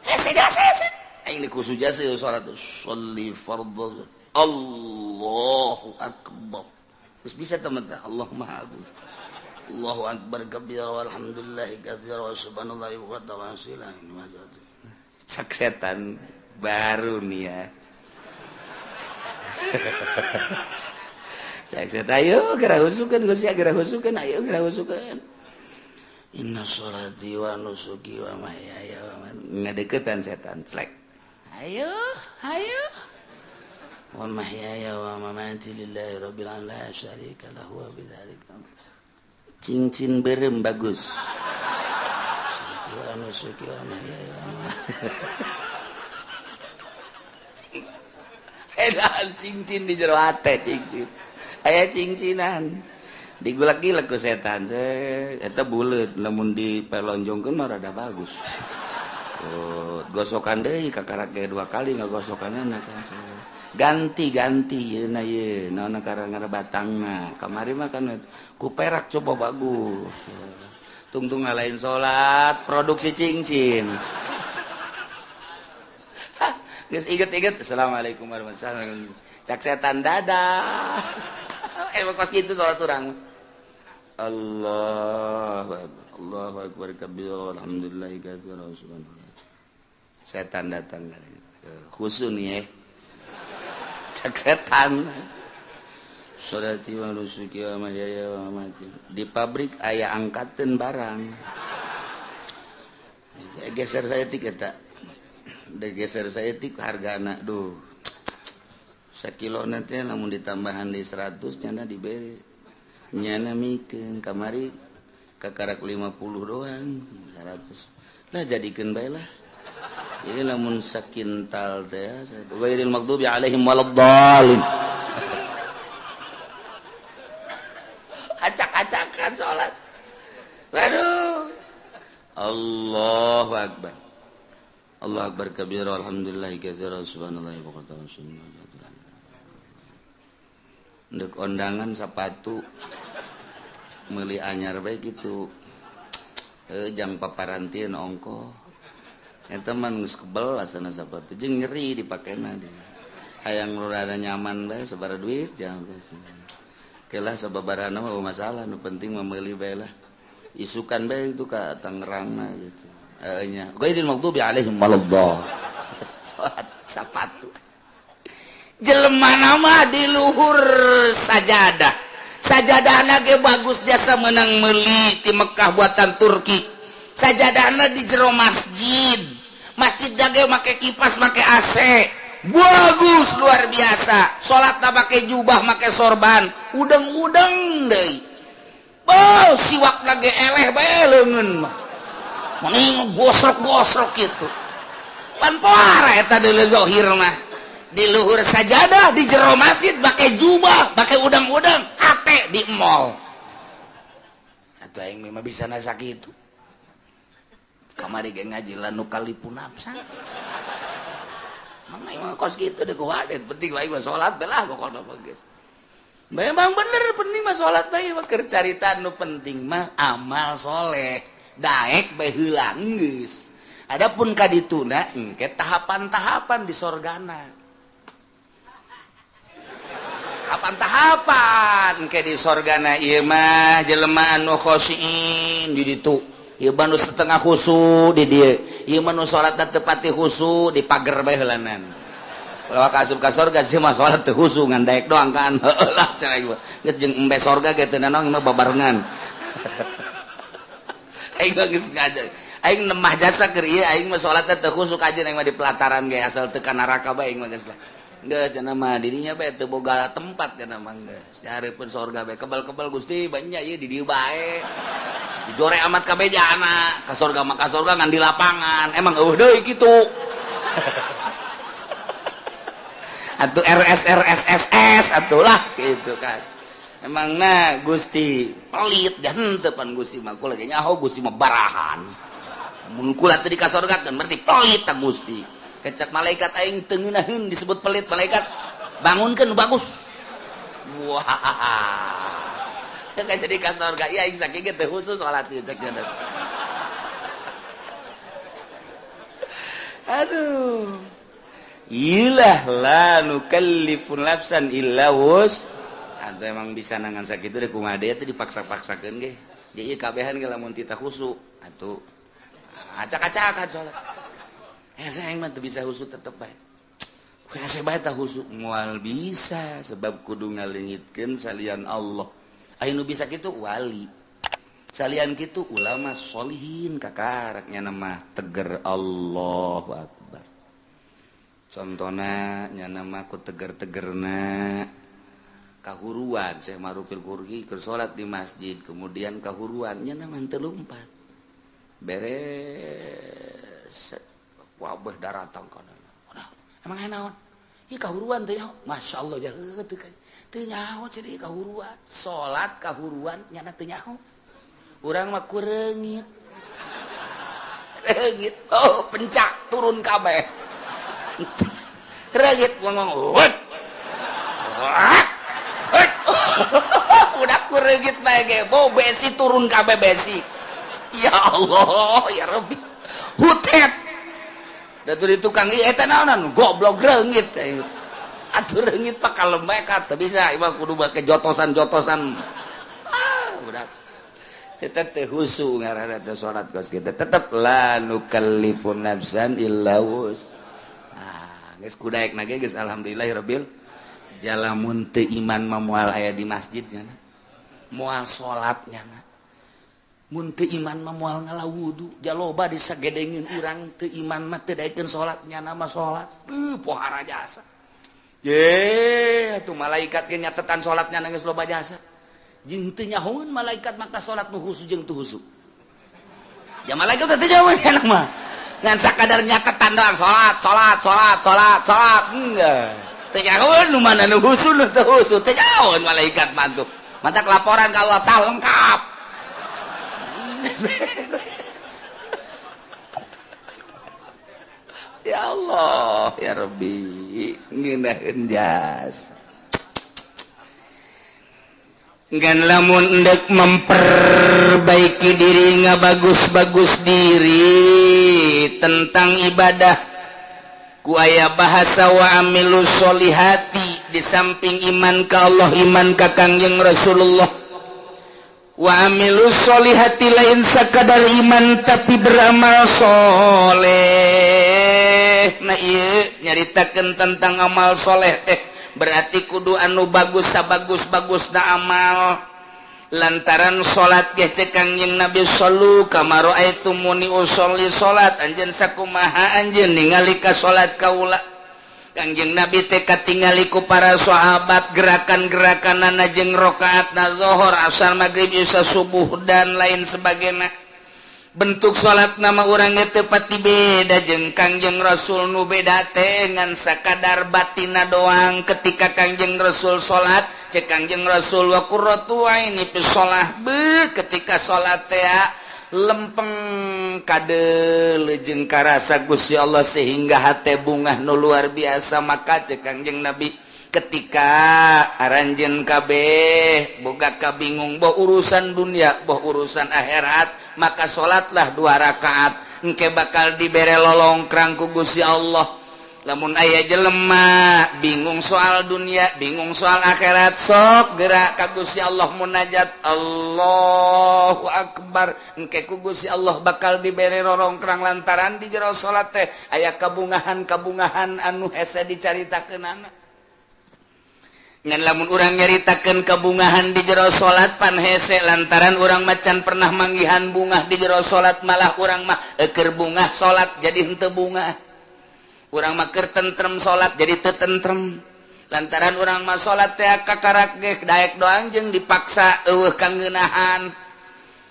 Hese jasa hese. Aing di khusu jasa salat sholli fardhu Allahu akbar. Terus bisa teman teh Allah Maha Agung. Allahu akbar kabira walhamdulillahi katsira wa subhanallahi wa ta'ala. Cak setan baru nih ya. Cak setan ayo geura husukeun Gusti, geura husukeun, ayo geura husukeun. Inna sholati wa nusuki wa mahyaya wa mamati. Ngadeukeutan setan slek. Ayo, ayo. Wa mahyaya wa mamati lillahi rabbil alamin la syarika lahu wa bidzalika. Cincin berem bagus. Wa nusuki wa mahyaya wa mamati. Edan cincin di jero hate cincin. Aya cincinan. Digulak-gilek ku setan. Eta buleut lamun dipelonjongkeun mah rada bagus. Oh, gosokan deui kakarak ge 2 kali ngagosokanna kan. Ganti-ganti yeuna ye naon karang batangna. Kamari mah kan ku perak coba bagus. Tungtung ngalain salat produksi cincin. Geus inget-inget assalamualaikum warahmatullahi wabarakatuh. Cak setan dadah. Emang kos kitu salat urang. Allahu akbar. Allahu akbar kabir alhamdulillah katsira subhanallah. Setan datang khusu nih ya. Cak setan. Sholati wa nusuki wa mahyaya wa mamati. Di pabrik aya angkateun barang. Geser saya tik eta. Geser saya tik hargana duh. Sakilo nanti lamun ditambahan di 100 nyana diberi. Nyana mikeun kamari kakarak 50 doang 100. Lah jadikeun bae lah. Ini lamun sakintal teh ghairil maghdubi alaihim waladdallin. Acak-acakan salat. Waduh. Allahu akbar. Allahu akbar kabira alhamdulillah katsira subhanallahi wa bihamdihi. Ndek ondangan sepatu meuli anyar bae kitu. Jang paparantieun ongkoh. Eta mah geus kebel asana sepatu jeung nyeri dipakena dia. Hayang rada nyaman bae sabaraha duit jang geus. Kelah sababarana mah masalah nu penting mah meuli bae lah. Isukan bae itu ka Tangerangna gitu. Nya ghairil maghdubi alaihim waladdallin. Salat sapatu. Jelema nama di luhur sajadah. Sajadahna ge bagus jasa menang meuli ti Mekah buatan Turki. Sajadahna di jero masjid. Masjid ge make kipas, make AC. Bagus luar biasa. Salatna make jubah, make sorban, udeng-udeng deui. Oh, siwakna ge eleh bae leungeun mah. Mending gosrok-gosrok kitu. Pan poara eta deuleu zahir mah. Di luhur sajadah, di jero masjid, pakai jubah, pakai udang-udang, hate di mall. Atuh aing mah bisa nasa kitu. Kamari ge ngaji la nukallifu nafsan. Mang aing mah kos kitu deui kuwadet, penting aing mah salat belah pokona mah geus. Memang bener penting mah salat bae mah keur carita nu penting mah amal soleh. Daek bae heula geus. Adapun ka dituna engke tahapan-tahapan di sorgana. Tahapan-tahapan ke di sorgana ieu mah jelema anu khosyin di ditu. Ieu mah nu setengah khusu di dieu. Ieu mah nu salatna teu pati khusu di pager bae heulanan. Ulah ka asup ka sorga sih mah salat teu khusu ngan daek doang kan. Heueuh lah cenah ieu. Geus jeung embe sorga ge teu nanaon mah babarengan. Aing mah geus ngajar. Aing nemah jasa keur ieu aing mah salatna teu khusu kajeun aing mah di pelataran ge asal teu ka neraka bae aing mah geus lah. Geus cenah mah dirinya bae teu boga tempat cenah mah geus. Dihareupeun sorga bae kebal-kebal Gusti banyak ieu di dieu bae. Dijore amat kabeh jana ka sorga mah ka sorga ngan di lapangan. Emang eueuh deui kitu. Atuh RS RS SS atuh lah gitu kan. Emangna Gusti pelit dan henteu pan Gusti mah kula ge nyaho Gusti mah barahan. Mun kula teu di ka sorga kan berarti pelit ta Gusti. Kecak malaikat aing teu ngeunaheun disebut pelit malaikat bangunkeun bagus. Wah. Kan jadi ka sorga ieu aing saking ge teu khusus salat ieu cek nya. Aduh. Ilah la nukallifu nafsan illa wus. Atau emang bisa nangan sakitu deh kumaha deui teh dipaksa-paksakeun ge. Di ieu kabehan ge lamun tita khusu atuh acak-acakan salat. Hese aing mah teu bisa khusu tetep bae. Hese bae tah khusu moal bisa sebab kudu ngaleungitkeun salian Allah. Aya nu bisa kitu wali. Salian kitu ulama sholihin kakarak nya mah teger Allahu akbar. Contona nya mah ku teger-tegerna kahuruan Syekh Marufil Qurhi keur salat di masjid kemudian kahuruan nya mah teu lumpat. Beres wabah daratang kana. Emang aya naon? Ieu kahuruan teh nyaho. Masyaallah jaheut teu kan. Teu nyaho ceuk kahuruan. Salat kahuruan nyana teu nyaho. Urang mah ku reungit. Reungit. Oh, pencak turun kabeh. Reungit ngomong, "Wet." Wet. Udah ku reungit bae ge, bau besi turun kabeh besi. Ya Allah, ya Rabbi. Hutet. Da di tukang ieu eta naonan goblok reungit. Atuh reungit pak kalem bae ka teu bisa ieu mah kudu make jotosan-jotosan. Ah, budak. Eta teh khusu ngaranna teh salat kos kitu. Tetep la nukallifu nafsan illa wus. Ah, geus kudaekna ge geus alhamdulillahirabbil jalamun teu iman mah moal aya di masjid nya. Moal salat nya. Mun teu iman mah moal ngala wudu, jaloba disagedengin urang teu iman mah teu daekeun salat nyana mah salat. Teu pohara jasa. Ye, atuh malaikat ge nyatetan salat nyana geus loba jasa. Jeung teu nyahoeun malaikat maka salat nu khusu jeung teu khusu. Ya malaikat teh teu nyahoeun kana mah. Ngan sakadar nyatetan doang salat, salat, salat, salat, salat. Enggak. Teu nyahoeun nu mana nu khusu nu teu khusu, teu nyahoeun malaikat mah tuh. Mantak laporan ka Allah tah lengkap. Ya Allah, ya Rabbi, ngeunaheun jasa. Ngan lamun endek memperbaiki diri, ngabagus-bagus diri tentang ibadah, ku aya bahasa wa amilu sholihati. Di samping iman ka Allah, iman ka Kangjeng Rasulullah, wa amilu sholihati, lain sakadar iman tapi beramal soleh. Nah, iya, nyaritakan tentang amal soleh teh berarti kudu anu bagus, sabagus-bagus na amal, lantaran salat ge cek Kangjeng Nabi, shollu kama raaitumuni usholli. Salat anjeun sakumaha anjeun ningali ka salat kaula. Kangjeng Nabi teh katingali ku para sahabat gerakan-gerakan jeung rakaatna zuhur, asar, maghrib, isya, subuh, dan lain sebagainya. Bentuk salat nama urang teu pati beda jeung Kangjeng Rasul. Nu beda teh ngan sakadar batina doang. Ketika Kangjeng Rasul salat, cek Kangjeng Rasul, wa qurratu aini fi shalah, be ketika salat teh lempeng kade jeung karasa Gusti Allah sehingga hate bungah nu luar biasa. Maka cek Kangjeng Nabi, ketika aranjeun kabeh boga kabingung, boh urusan dunia, boh urusan akhirat, maka salatlah dua rakaat, engke bakal dibere lolongkrang ku Gusti Allah. Lamun aya jelema bingung soal dunia, bingung soal akhirat, sok gerak ka Gusti Allah, munajat, Allahu Akbar, engke ku Gusti Allah bakal dibere rorongkrang, lantaran di jero salat teh aya kabungahan-kabungahan anu hese dicaritakeunana. Ngan lamun urang nyaritakeun kabungahan di jero salat pan hese, lantaran urang macan pernah manggihan bungah di jero salat. Malah urang mah eker bungah salat jadi henteu bungah, urang mah keur tentrem salat jadi teu tentrem, lantaran urang mah salat teh kakarak ge daek doang jeung dipaksa, euweuh kangeunahan.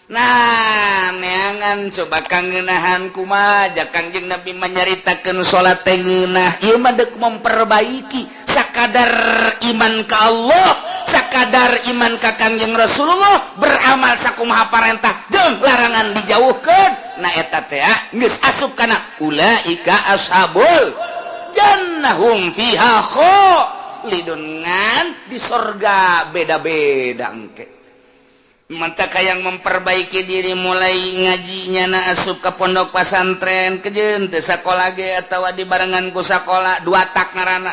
Nah, neangan coba kangeunahan kumaha. Ja Kangjeng Nabi menyaritakeun salat teh ngeunah. Ieu mah deuk memperbaiki. Sakadar iman ka Allah, sakadar iman ka Kangjeng Rasulullah, beramal sakumaha parentah jeung larangan dijauhkeun. Nah, eta teh geus asup kana ulaika ashabul jannah hum fiha khalidun. Ngan di sorga beda-beda engke. Mantap yang memperbaiki diri mulai ngajinya na asup ke pondok pesantren, kejeun teu sakola ge atawa dibarengan ku sakola, dua tak ngaranna.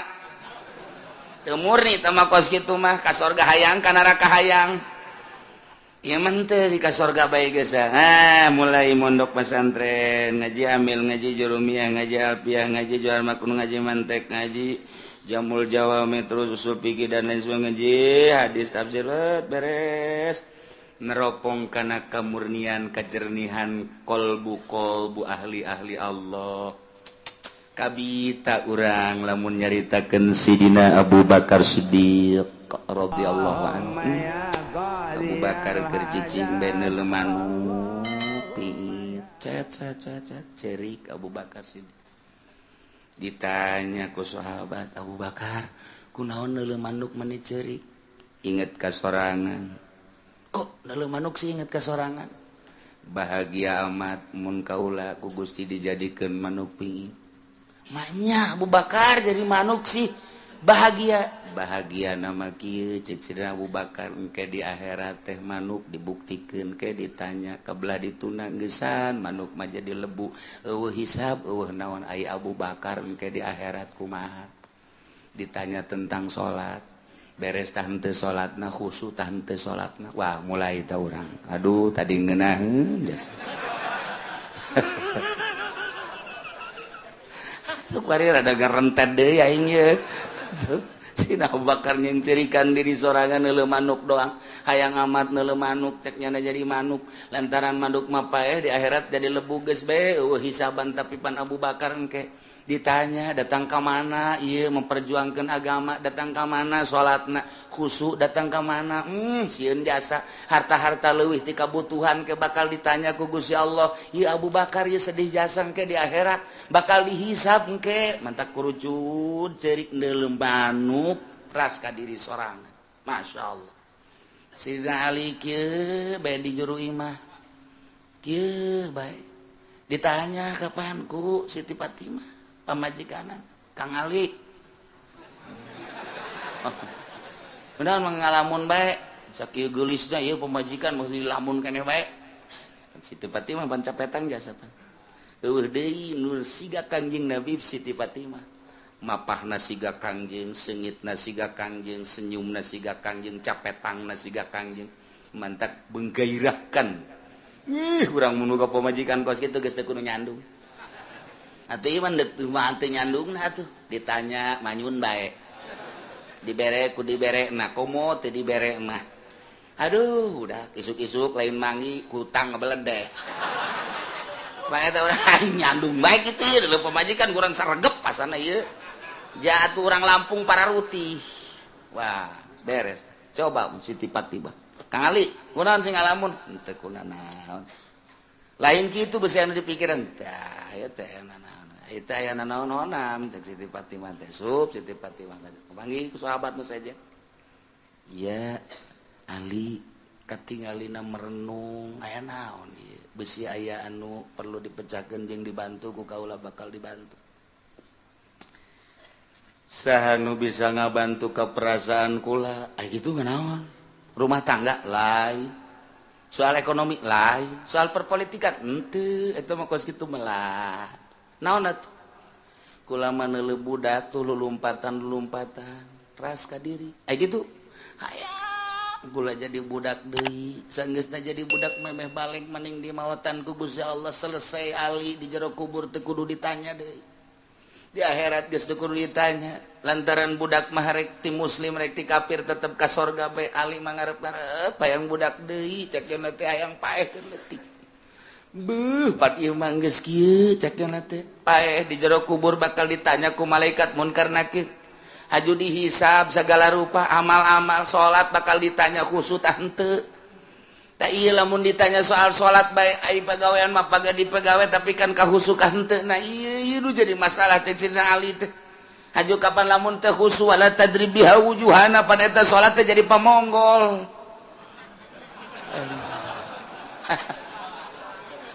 Teu murni teh mah kos kitu mah, ka sorga hayang, ka neraka hayang. Ieu mah teu di ka sorga bae geus. Ah, mulai mondok pesantren, ngaji amil, ngaji jurumiyah, ngaji alfiah, ngaji jual makun, ngaji mantek, ngaji jamul jawami, terus usul fikih dan lain sebagainya, ngaji hadis, tafsir, beres, neropong karena kemurnian, kejernihan kolbu kolbu ahli-ahli Allah. Kabita urang lamun nyaritakeun Sidina Abu Bakar Siddiq radhiyallahu anhu. Abu Bakar keur cicing bae neuleu manuk piit, cet cet cet cet, cerik Abu Bakar Siddiq. Ditanya ku sahabat, "Abu Bakar, kunaon neuleu manuk meni cerik?" "Inget ka sorangan." "Kok neuleu manuk sih inget ka sorangan?" "Bahagia amat mun kaula ku Gusti dijadikeun manuk pingit." "Maknya Abu Bakar jadi manuk sih bahagia?" "Bahagia nama kieu," cek Sidina Abu Bakar, "engke di akhirat teh manuk dibuktikeun ke ditanya kebelah dituna geusan manuk mah jadi lebu, euweuh hisab, euweuh naon. Ai Abu Bakar engke di akhirat kumaha? Ditanya tentang salat, beres tah henteu salatna, khusyuk tah henteu salatna." Wah, mulai tah urang, aduh, tadi ngeunaheun biasa. Suka rada ngarentet deui aing ye. Sina Abu Bakar nyengcerikan diri sorangan, neuleu manuk doang, hayang amat neuleu manuk, cek nyana jadi manuk, lantaran manuk mah paeh di akhirat jadi lebu, geus bae euweuh hisaban. Tapi pan Abu Bakar engke ditanya, datang ke mana iya memperjuangkan agama, datang ke mana salatna khusyuk, datang ke mana sieun jasa harta-harta leuwih ti kabutuhan, ke bakal ditanya ku Gusti Allah. Ieu Abu Bakar ieu sedih jasa, ke di akhirat bakal dihisab engke. Mantak kurucut cerik neuleu manuk ras ka diri sorangan. Masya Allah. Sidina Ali kieu bae di juru imah, kieu bae, ditanya kapan ku Siti Fatimah pamajikanan, "Kang Ali, benar mengalamun bae?" Sakieu geulisna ieu pamajikan mesti dilamun keneh bae. Siti Fatimah pan capetan jasa pan. Eueuh deui nur siga Kangjeng Nabi Siti Fatimah. Mapahna siga Kangjeng, seungitna siga Kangjeng, senyumna siga Kangjeng, capetangna siga Kangjeng. Mantak menggairahkan. Ih, urang mun boga pamajikan kos kitu geus teu kudu nyandung. Atuh ieu mah deuk mah teu nyandungna atuh. Ditanya manyun bae. Dibere ku dibere na komo teu dibere mah. Aduh, udah isuk-isuk lain mangi kutang ngebeledeh. Bae teh urang nyandung bae kitu ieu leuh pamajikan kurang saregep pasana ieu. Jatuh urang Lampung para rutih. Wah, beres. Coba Siti Fatimah. Kang Ali, kunaon sing ngalamun? Henteu kunanaon. Lain kitu besi anu dipikiran. Tah, ieu teh nanaon. Ieu teh aya nanaon-naonan cek Siti Fatimah teh. Sup Siti Fatimah teh. Panggih ku sahabat nu saja. Iya, Ali katingalina merenung aya naon ieu. Besi aya anu perlu dipecahkeun jeung dibantu ku kaula bakal dibantu. Saha nu bisa ngabantu ka perasaan kula? Aya kitu naon? Rumah tangga lain, soal ekonomi lain, soal perpolitikan henteu, eta mah kos kitu melah. Naon atuh? Kula mah neuleuh budak tuh lulumpatan-lulumpatan, ras ka diri. Aya kitu. Hayang kula jadi budak deui, sanggeusna jadi budak memeh balik maning di mawatan ku Gusti Allah selesai Ali di jero kubur teu kudu ditanya deui. Di akhirat geus teu kudu ditanya. Lantaran budak mah rek ti muslim rek ti kafir tetep ka sorga bae. Ali mah ngarep-ngarep hayang budak deui, cek cenah teh hayang paeh keur leutik. Beuh, pat ieu mah geus kieu cek cenah teh. Paeh di jero kubur bakal ditanya ku malaikat munkar nakir. Haju dihisab segala rupa amal-amal salat bakal ditanya khusyuk tah henteu. Tah ieu lamun ditanya soal salat bae ai pagawean mah paga dipegawe tapi kan kahusukan henteu. Nah ieu ieu nu jadi masalah cek Sidina Ali teh. Haju kapan lamun teh khusyuk wala tadrib biha wujuhana pan eta salat teh jadi pamonggol.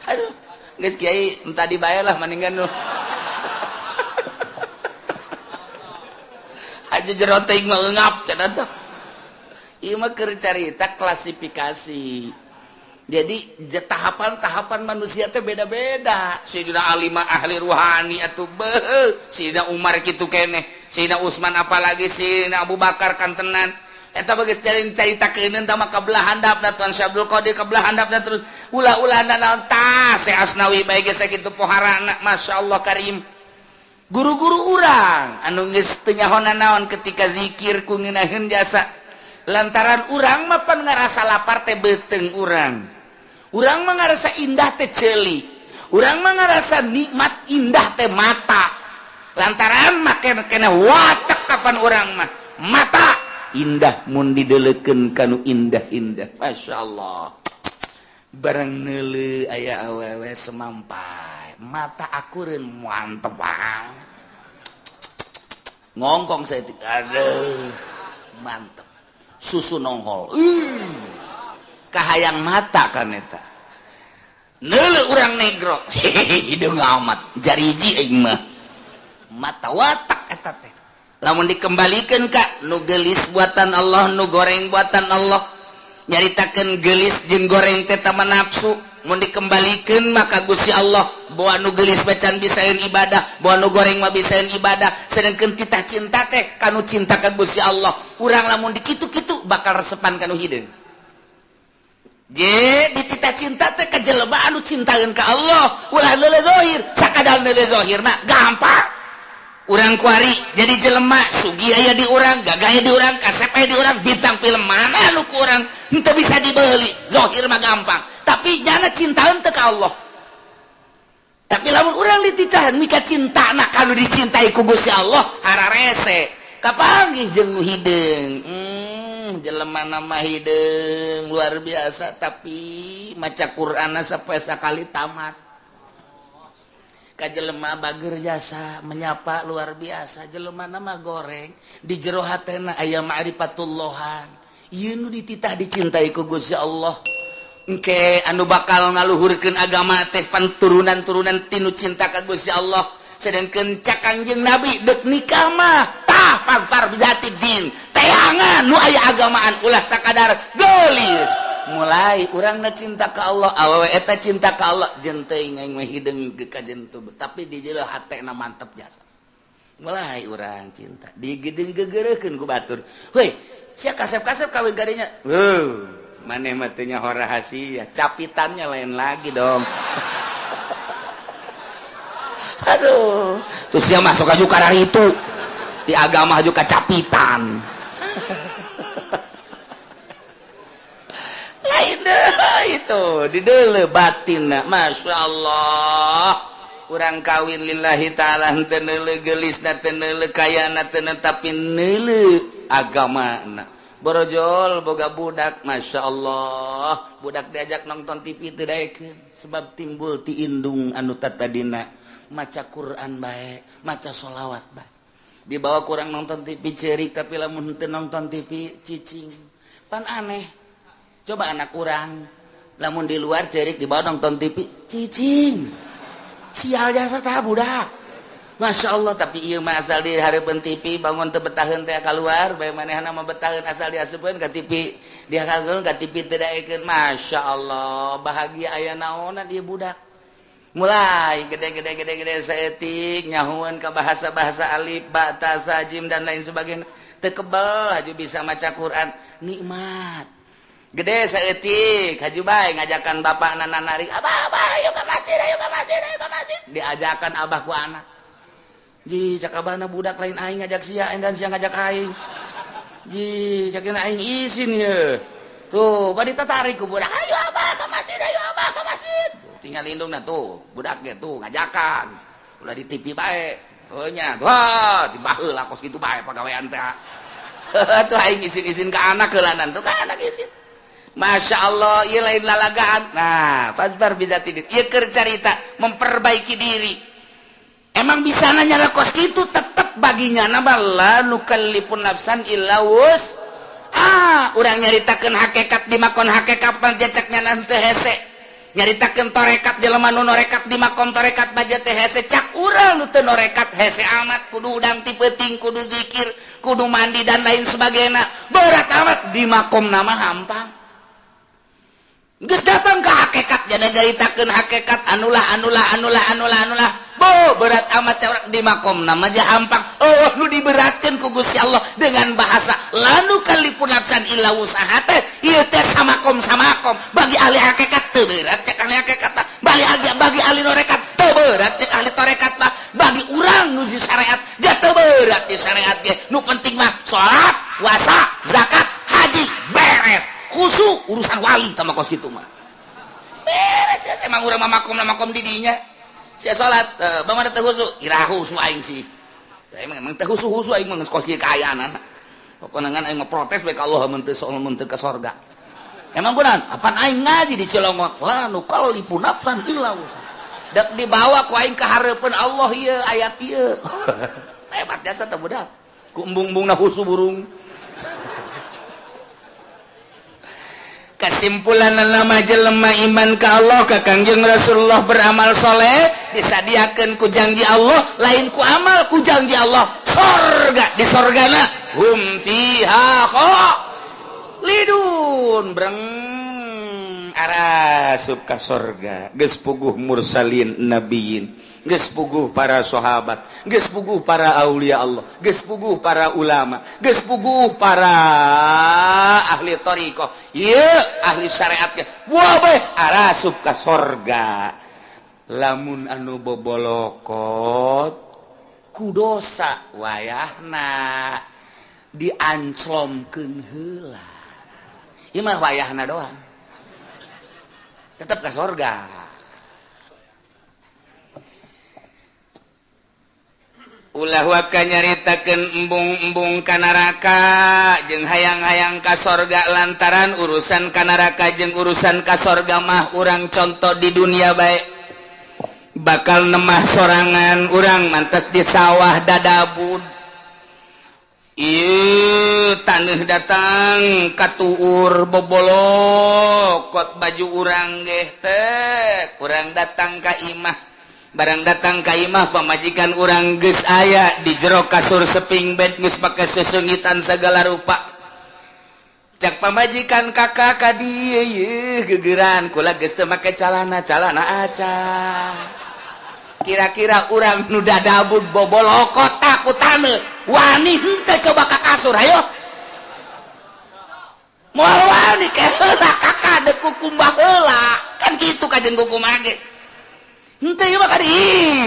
Aduh, geus kiai entah dibae lah mendingan nu. Aja jero teuing mah eungap cenah teh. Ieu mah keur carita klasifikasi. Jadi tahapan-tahapan manusia teh beda-beda. Sayyidina Ali mah ahli ruhani atuh beuh, Sayyidina Umar kitu keneh, Sayyidina Utsman apalagi Sayyidina Abu Bakar kantenan. Eta geus caritakeun tah mah kabelah handapna Tuan Syekh Abdul Qadir kabelah handapna terus ulah-ulah naon tah Syekh Asnawi bae geus sakitu poharana masyaallah karim. Guru-guru urang anu geus teu nyaho naon ketika zikir ku ngeunaheun jasa. Lantaran urang mah pan ngarasa lapar teh beuteung urang. Urang mah ngarasa indah teh ceuli. Urang mah ngarasa nikmat indah teh mata. Lantaran mah kena watek kapan urang mah mata indah mun didelekeun kanu indah-indah. Masyaallah. Barang neuleuh aya awewe semampai, mata akureun mantep banget. Ngongkong saya aduh mantep. Susu nongol. Kahayang mata kan eta. Neuleuh urang negro. Hideung amat jariji aing mah. Mata watak eta teh. Lamun dikembalikeun ka nu geulis buatan Allah, nu goreng buatan Allah. Nyaritakeun geulis jeung goreng teh tama nafsu. Mun dikembalikeun maka Gusti Allah bawa nu geulis bacan bisaeun ibadah, bawa nu goreng mah bisaeun ibadah. Sedengkeun titah cinta teh kanu cinta ka Gusti Allah. Urang lamun dikitu-kitu bakal resepan kanu hideung. Je dititah cinta teh ka jelema anu cintaeun ka Allah, ulah neuleuh zahir, sakadar neuleuh zahir mah gampang. Urang kuari jadi jelema sugih aya di urang, gagah aya di urang, kasep aya di urang, bintang film mana nu ku urang henteu bisa dibeli, zahir mah gampang. Tapi nyana cintaeun teu ka Allah. Tapi lamun urang dititahan mika cintana kanu dicintai ku Gusti Allah hararese. Kapanggih jeung nu hideung. Jelema nama hideung luar biasa tapi maca Qur'anna sapoe sakali tamat. Ka jelema bager jasa menyapa luar biasa, jelema nama goreng di jero hatena aya ma'rifatullahan. Ieu nu dititah dicintai ku Gusti Allah. Engke anu bakal ngaluhurkeun agama teh pan turunan-turunan tinu cinta ka Gusti Allah. Sedangkeun cak Kangjeng Nabi deuk nikah mah tah pagpar bijati din. Tea Sorangan nu aya agamaan, ulah sakadar gelis. Mulai urangna cinta ka Allah, awewe eta cinta ka Allah, jeung teuing aing mah hideung kajen tuh, tapi di jero hatena mantep jasa. Mulai urang cinta digedeng gegereukeun ku batur. Heuy, sia kasep-kasep kawin kadinya. Heuh, maneh mah teu nyaho rahasia, capitannya lain lagi dong. Aduh, terus dia masuk aja karena itu di agama juga capitan. Lain deh itu di dele batin, masya Allah. Urang kawin lillahi ta'ala henteu neuleuh geulisna, teu neuleuh kayana, teu tapi neuleuh agamana. Borojol boga budak, masya Allah, budak diajak nonton TV teu daekeun sebab timbul ti indung anu tatadina maca Quran bae, maca sholawat bae. Dibawa kurang nonton TV cerik, tapi lamun henteu nonton TV cicing. Pan aneh. Coba anak urang lamun di luar cerik, dibawa nonton TV cicing. Sial jasa tah budak. Masya Allah, tapi ieu mah asal di hareupeun TV bangun teu betaheun teh keluar bae, manehna mah betaheun asal diasupkeun ka TV, dihakeun ka TV teu daekeun. Masya Allah, bahagia aya naonan ieu budak. Mulai gede-gede gede-gede saeutik nyahueun ka bahasa-bahasa alif ba ta sa jim dan lain sebagainya. Teu kebel haju bisa maca Quran, nikmat. Gede saeutik haju bae ngajakan bapakna nanarik, "Abah, abah, ayo ka masjid, ayo ka masjid, ayo ka masjid." Diajakan abah ku anak. Ji, cak abahna budak lain aing ngajak sia dan sia ngajak aing. Ji, cak aing isin ye. Tuh, bari tatarik ku budak, "Ayo abah ka masjid, ayo abah ka masjid." Tuh, tinggal indungna tuh, budak ge tuh ngajakan. Ulah di TV bae. Oh nya, wah, dibaheula kos kitu bae pagawean teh. Tuh aing isin-isin ka anak heulanan tuh ka anak isin. Masya Allah, ieu lain lalagaan. Nah, pasbar bisa tidik. Ieu keur carita memperbaiki diri. Emang bisa nanya kos kitu tetep baginya nama la nukallifun nafsan illa wus. Ah, urang nyaritakeun hakikat di makon hakikat panjacaknya nanti hese. Nyaritakeun torekat di lemah nu norekat di makom torekat baja teh hese, cak urang nu teu norekat hese amat, kudu udang ti peuting, kudu zikir, kudu mandi dan lain sebagainya. Berat amat di makom nama hampang. Geus datang ke hakikat jadi nyaritakeun hakikat anulah anulah anulah anulah anulah. Bo berat amat cak di makom nama aja hampang. Oh nu diberatkeun ku Gusti Allah dengan bahasa lanu kalipun nafsan illa wusaha teh ieu teh samakom samakom bagi ahli hakikat teu berat cek ahli hakikat mah, bagi ahli norekat teu berat cek ahli torekat mah, bagi urang nu di syariat ja teu berat di syariat ge. Nu penting mah salat, puasa, zakat, haji beres. Khusu urusan wali sama kos kitu mah beres ya. Emang urang mah makom makom di dinya sia salat bangun teu khusu ira khusu aing sih. Ya, emang emang teu khusu khusu aing mah geus kos kieu kaayaan. Pokona ngan aing mah protes bae ka Allah mun teu mun teu ka sorga. Emang kunaon? Apan aing ngaji di Cilongot la nukallifu nafsan illa wusaha. Dek dibawa ku aing ka hareupeun Allah ieu ayat ieu. Hebat jasa teh budak. Ku embung-embungna khusu burung. Kesimpulan nama jelema iman ka Allah ka Kangjeng Rasulullah beramal soleh disadiakeun ku janji Allah, lain ku amal, ku janji Allah sorga, di sorgana hum fiha khalidun. Breng arasup ka sorga geus puguh mursalin nabiyin, geus puguh para sahabat, geus puguh para aulia Allah, geus puguh para ulama, geus puguh para ahli thariqah, ieu ahli syariat ge wah arasup ka sorga. Lamun anu bobolokot ku dosa wayahna dianclomkeun heula, ieu mah wayahna doang tetep ka sorga. Ulah waka nyaritakeun embung-embung ka neraka jeung hayang-hayang ka sorga, lantaran urusan ka neraka jeung urusan ka sorga mah urang contoh di dunia bae bakal nemah sorangan urang mantes di sawah dadabud. Ieu taneuh datang katuur bobolokot baju urang geh teh urang datang ka imah. Barang datang ka imah pamajikan urang geus aya di jero kasur seping bed geus pake seseungitan segala rupa. Cak pamajikan kakak ka dieu yeuh gegeran kula geus teu make calana, calana acan. Kira-kira urang nu dadabud bobolokot ku taneuh wani henteu coba ka kasur, hayo? Moal wani ke heula kakak deuk kukumbah heula. Kan kitu kajen kukumbah ge. Henteu ieu mah kadi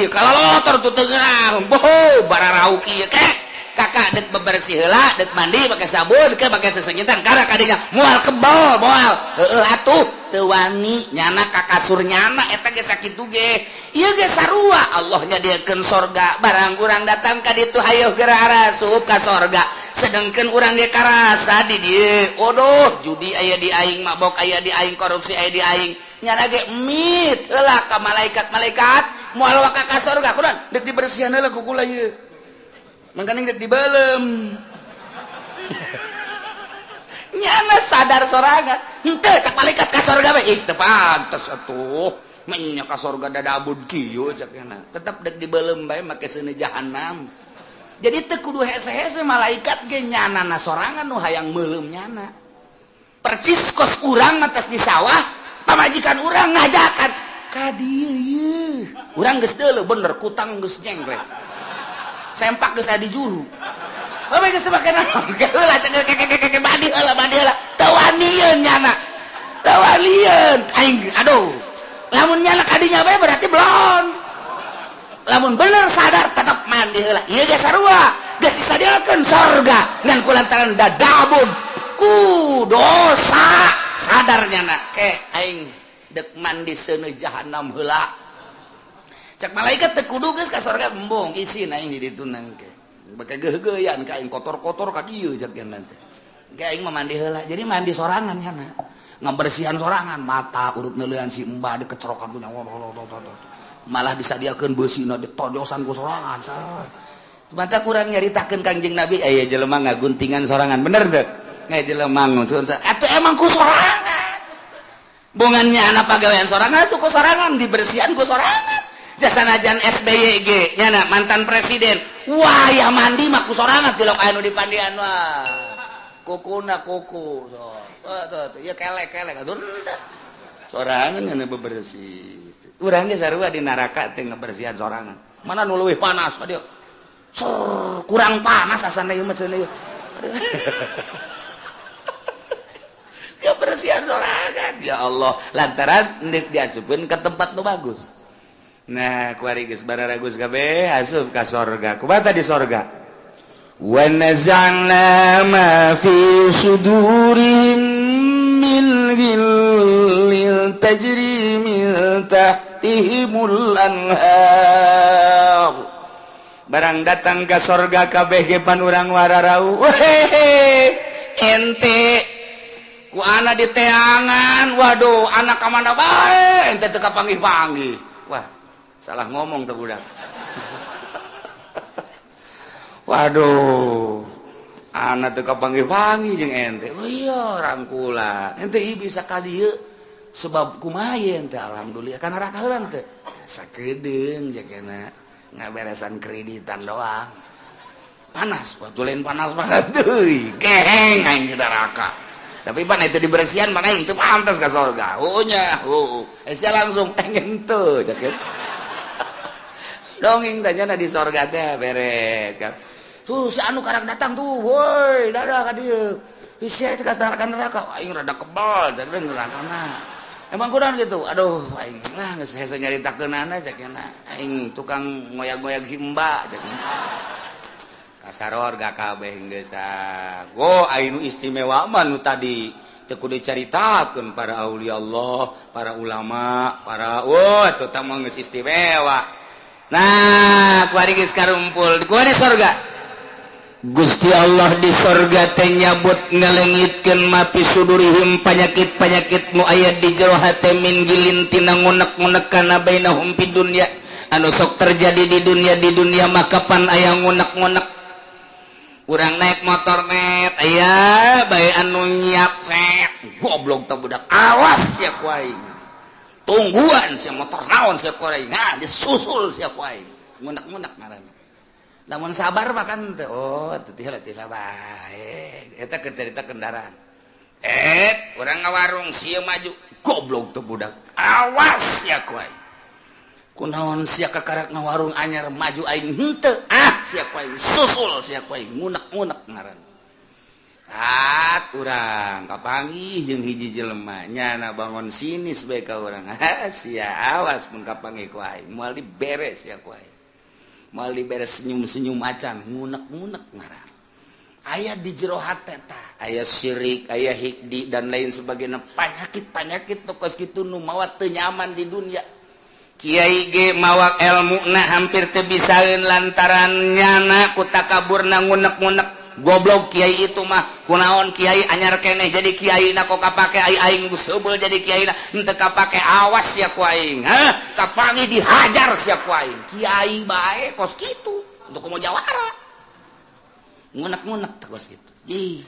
kalalotor tuh teu ngeunah. Boho bararau kieu ke. Kakak dek bebersih heula, dek mandi pakai sabun, ke pakai sesengitan karena kadinya moal kebal, moal. Heueuh atuh teu wani nyana ka kasur nyana eta ge sakitu ge. Ieu ge sarua Allah nyadiakeun sorga, barang urang datang ka ditu hayoh geura arasup ka sorga. Sedangkan urang ge karasa di dieu, odoh judi aya di aing, mabok aya di aing, korupsi aya di aing. Nyana ge mit heula ka malaikat-malaikat, moal waka ka sorga kunaon dek dibersihan heula ku kula ieu. Makanya dek dibelem. Nyana sadar sorangan. Henteu cak malaikat ka sorga we, ih teu pantes atuh. Menya ka sorga dadabud kieu cak nyana. Tetep dek dibelem bae make seuneu jahanam. Jadi teu kudu hese-hese malaikat ge nyana na sorangan nu hayang meuleum nyana. Percis kos urang mah di sawah, pamajikan urang ngajakan ka dieu ieu. Urang geus deuleu bener kutang geus nyengklek. Sempak geus aya di juru. Bae geus make naon? Heula cek keke mandi heula, mandi heula. Teu wanieun nyana. Teu wanieun. Aing aduh. Lamun nyana kadinya bae berarti belum. Lamun bener sadar tetep mandi heula. Ieu ge sarua. Geus disadiakeun sorga ngan kulantaran dadabud ku dosa sadar nyana ke aing dek mandi seuneu jahanam heula. Cak malaikat teu kudu geus ka sorga embung isin aing di ditu nangke. Beke geugeuyan ka aing kotor-kotor ka dieu cak nanti. Ke aing mah mandi heula. Jadi mandi sorangan nyana. Ngabersihan sorangan, mata urut neuleuan si embah dikecerokan ku nyawa. Malah disadiakeun beusina ditojosan ku sorangan. Mata kurang nyaritakeun Kangjeng Nabi aya jelema ngaguntingan sorangan, bener teu? Aya jelema ngusun atuh emang ku sorangan. Bongannya anak pagawean sorangan atuh ku sorangan, dibersihan ku sorangan. Jasanajan SBY ge nyana mantan presiden wah ya mandi mah ku sorangan tilok anu dipandian wah kukuna kuku so tuh tuh ya kelek kelek aduh sorangan nyana bebersih urang ge sarua di neraka teh ngebersihan sorangan mana nu leuwih panas ka dieu kurang panas asana ieu mah cenah ieu kebersihan sorangan ya Allah lantaran deuk diasupkeun ke tempat nu bagus. Nah, kuari geus bararagus kabeh asup ka sorga. Kumaha di sorga? Wa naza'na ma fi sudurihim min ghillin tajri min tahtihimul anhar. Barang datang ka sorga kabeh ge pan urang wararau. Wehehe, ente ku ana di teangan, waduh, anak ka mana bae ente teu kapanggih-panggih. Wah, salah ngomong tuh budak. Waduh, anak teu kapanggih-panggih jeung ente. Oh iya, rangkula. Ente ieu bisa ka dieu sebab kumaha ente alhamdulillah kana neraka heula teh. Sakedeung jakena ngaberesan kreditan doang. Panas, waktu lain panas-panas deui. Geheng aing di neraka. Tapi pan itu dibersihan mana aing teu pantas ka sorga. Oh nya, oh. Sia langsung pengen teu cak. Dongeng tanya di sorga teh beres kan. Tuh si anu karang datang tuh, woi, dadah ka dieu. Sia teh ka neraka, aing rada kebal cak nerakana. Emang kurang gitu. Aduh, aing lah geus hese nyaritakeunana cak aing tukang ngoyag-ngoyag si Mbak cak. Kasaror ga kabeh geus tah. Go aing nu istimewa mah nu tadi teu kudu dicaritakeun para aulia Allah, para ulama, para wah eta tah mah geus istimewa. Nah, kuari geus karumpul, kuari sorga. Gusti Allah di sorga teh nyabut ngalengitkeun mapi sudurihim panyakit-panyakit nu aya di jero hate min gilin tina ngunek-ngunek kana bainahum fid dunya anu sok terjadi di dunia maka pan aya ngunek-ngunek. Urang naik motor net aya bae anu nyiap set goblok teh budak awas sia ku aing. Tungguan sia motor naon sia ku aing. Nah, disusul sia ku aing. Ngunek-ngunek ngaranna. Lamun sabar mah kan teh oh teu teh bae. Eta keur carita kendaraan. Eh, urang ngawarung sia maju, goblok tuh budak. Awas sia ku aing. Kunaon sia kakarak ngawarung anyar maju aing henteu. Ah, sia ku aing susul sia ku aing ngunek-ngunek ngaran. Tat urang kapanggih jeung hiji jelema nyana bangun sinis bae ka urang. Ha, sia awas mun kapanggih ku aing moal diberes sia ku aing. Moal diberes senyum-senyum acan ngunek-ngunek ngaran. Aya di jero hate tah, aya syirik, aya hikdi dan lain sebagainya, panyakit-panyakit nu kos kitu nu mawa teu nyaman di dunia. Kiai ge mawa elmuna hampir teu bisaeun lantaran nyana ku takaburna ngunek-ngunek. Goblok kiai itu mah, kunaon kiai anyar keneh jadi kiai na kok kapake ai aing geus heubeul jadi kiai na henteu kapake awas sia ku aing. Hah, kapanggih dihajar sia ku aing. Kiai bae kos kitu untuk komo jawara. Ngunek-ngunek teh kos kitu. Ih,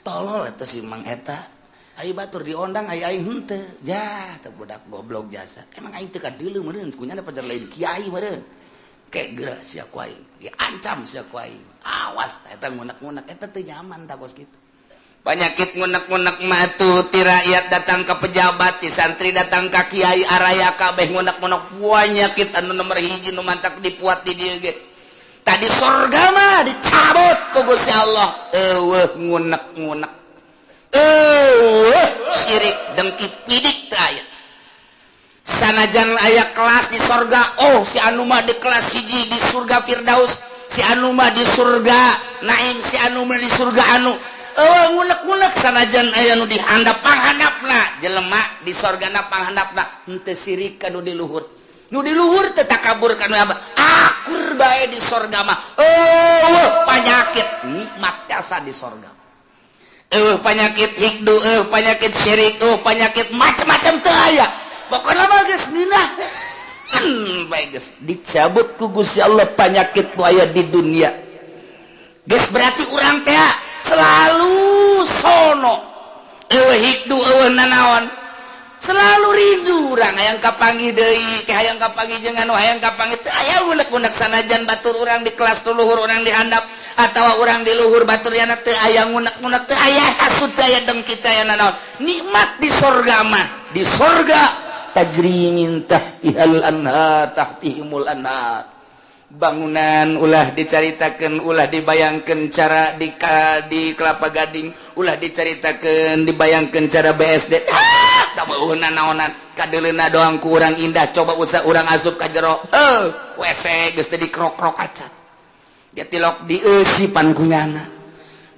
tolol eta si Mang eta. Ai batur diondang ai aing henteu. Ja, teh budak goblok jasa. Emang aing teu kadeuleu meureun kunyana pajar lain kiai meureun. Kek geura sia ku aing, diancam sia ku aing. Awas eta ngunek-ngunek eta teu nyaman tah kos kitu. Panyakit ngunek-ngunek mah tuh ti rakyat datang ke pejabat, ti santri datang ka kiai araya kabeh ngunek-ngunek panyakit anu nomor hiji nu mantak dipuat di dieu ge. Tadi sorga mah dicabut ku Gusti Allah. Eueuh ngunek-ngunek. Eueuh syirik dengki pidik teu aya. Sanajan aya kelas di sorga, oh si anu mah di kelas hiji di surga Firdaus, si anu mah di surga Naim, si anu mah di surga anu. Eueuh ngunek-ngunek sanajan aya nu dihandap panghandapna, jelema di sorgana panghandapna henteu sirik ka nu di luhur. Nu di luhur teu takabur ka nu abah. Akur bae di sorga mah. Eueuh panyakit nikmat jasa di sorga. Eueuh panyakit hikdu, eueuh panyakit syirik, eueuh panyakit macam-macam teu aya. Pokokna mah geus nginah. Bae geus dicabut ku Gusti Allah panyakit nu aya di dunia. Geus berarti urang teh selalu sono. Eueuh hikdu eueuh nanaon. Selalu rindu urang hayang kapanggih deui, ke hayang kapanggih jeung anu hayang kapanggih teu aya unek-unek sanajan batur urang di kelas luhur urang di handap atawa urang di luhur batur yana teu aya ngunek-ngunek teu aya hasud teu aya dengki teu aya nanaon. Nikmat di sorga mah, di sorga tajri min tahtihal anhar tahtihimul anhar. Bangunan ulah dicaritakeun, ulah dibayangkeun cara di Kelapa Gading, ulah dicaritakeun dibayangkeun cara BSD. Ah, tak beuh nanaonan, kadeuleuna doang ku urang indah, coba usah urang asup ka jero. WC geus teh dikrok-krok acan. Dia tilok dieusipan ku nyana.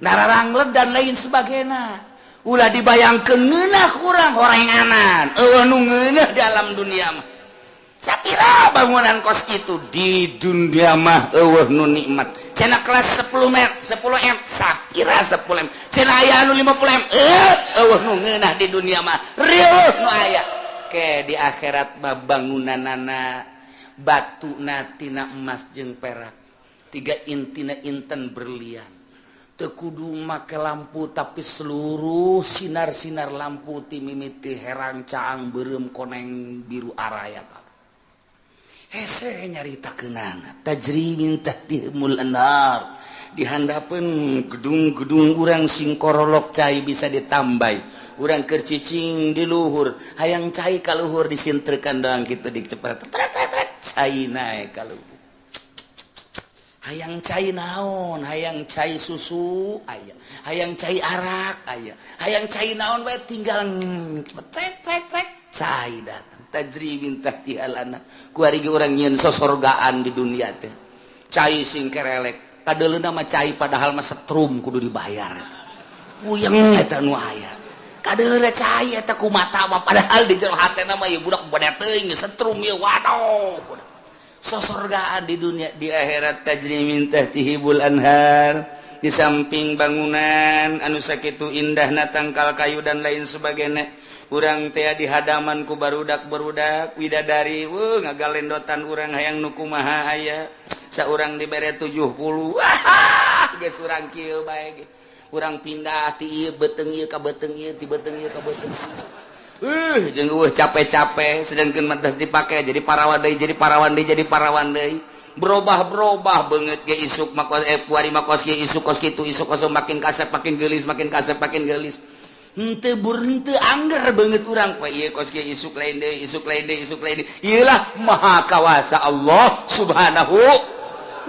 Nararangleg dan lain sebagainya. Ulah dibayangkeun ngeunah kurang horenganan. Eueuh nu ngeunah dalam dunia mah. Sapira bangunan kos kitu di dunia mah eueuh nu nikmat. Cenah kelas 10 m, 10 m, sapira 10 m. Cenah aya anu 50 m, eueuh nu ngeunah di dunia mah. Rieuh nu aya. Ke di akhirat mah bangunanana batuna tina emas jeung perak. Tiga intina inten berlian. Teu kudu make lampu tapi seluruh sinar-sinar lampu ti mimiti herang caang beureum koneng biru araya kabeh. Hese nyaritakeunana tajri min tahtihimul anhar. Dihandapeun gedung-gedung urang sing korolok cai bisa ditambai. Urang keur cicing di luhur, hayang cai ka luhur disintrekan doang kitu dicepret. Cai naek ka luhur. Hayang cai naon, hayang cai susu aya, hayang cai arak aya, hayang cai naon bae tinggal cepet trek trek cai datang. Tajri min tahtihal anhar. Kuari ge urang nyieun sosorgaan di dunia teh. Cai sing kerelek, kadeuleuna mah cai padahal mah setrum kudu dibayar eta. Puyeng eta nu aya. Kadeuleuna cai eta ku mata mah padahal di jero hatena mah ieu budak beda teuing setrum ieu waduh. Sosorgaan di dunia, di akhirat tajri min tahtihimul anhar. Di samping bangunan anu sakitu indahna tangkal kayu dan lain sebagainya. Urang teh di hadaman ku barudak-barudak widadari, weuh ngagalendotan urang hayang nu kumaha aya. Saurang dibere 70. Wah, geus urang kieu bae ge. Urang pindah ti ieu beuteung ieu ka beuteung ieu, ti beuteung ieu ka beuteung. Jeung eueuh capek-capek sedangkeun mah geus dipake jadi parawan deui, jadi parawan deui, jadi parawan deui. Berubah-berubah beungeut ge isuk mah puari mah kos kieu, isuk kos kitu, isuk kos makin kasep makin geulis, makin kasep makin geulis. Henteu bur, henteu angger banget urang. Pak, ieu kos kieu, isuk lain deui, isuk lain deui, isuk lain deui. Ieu lah Maha Kawasa Allah Subhanahu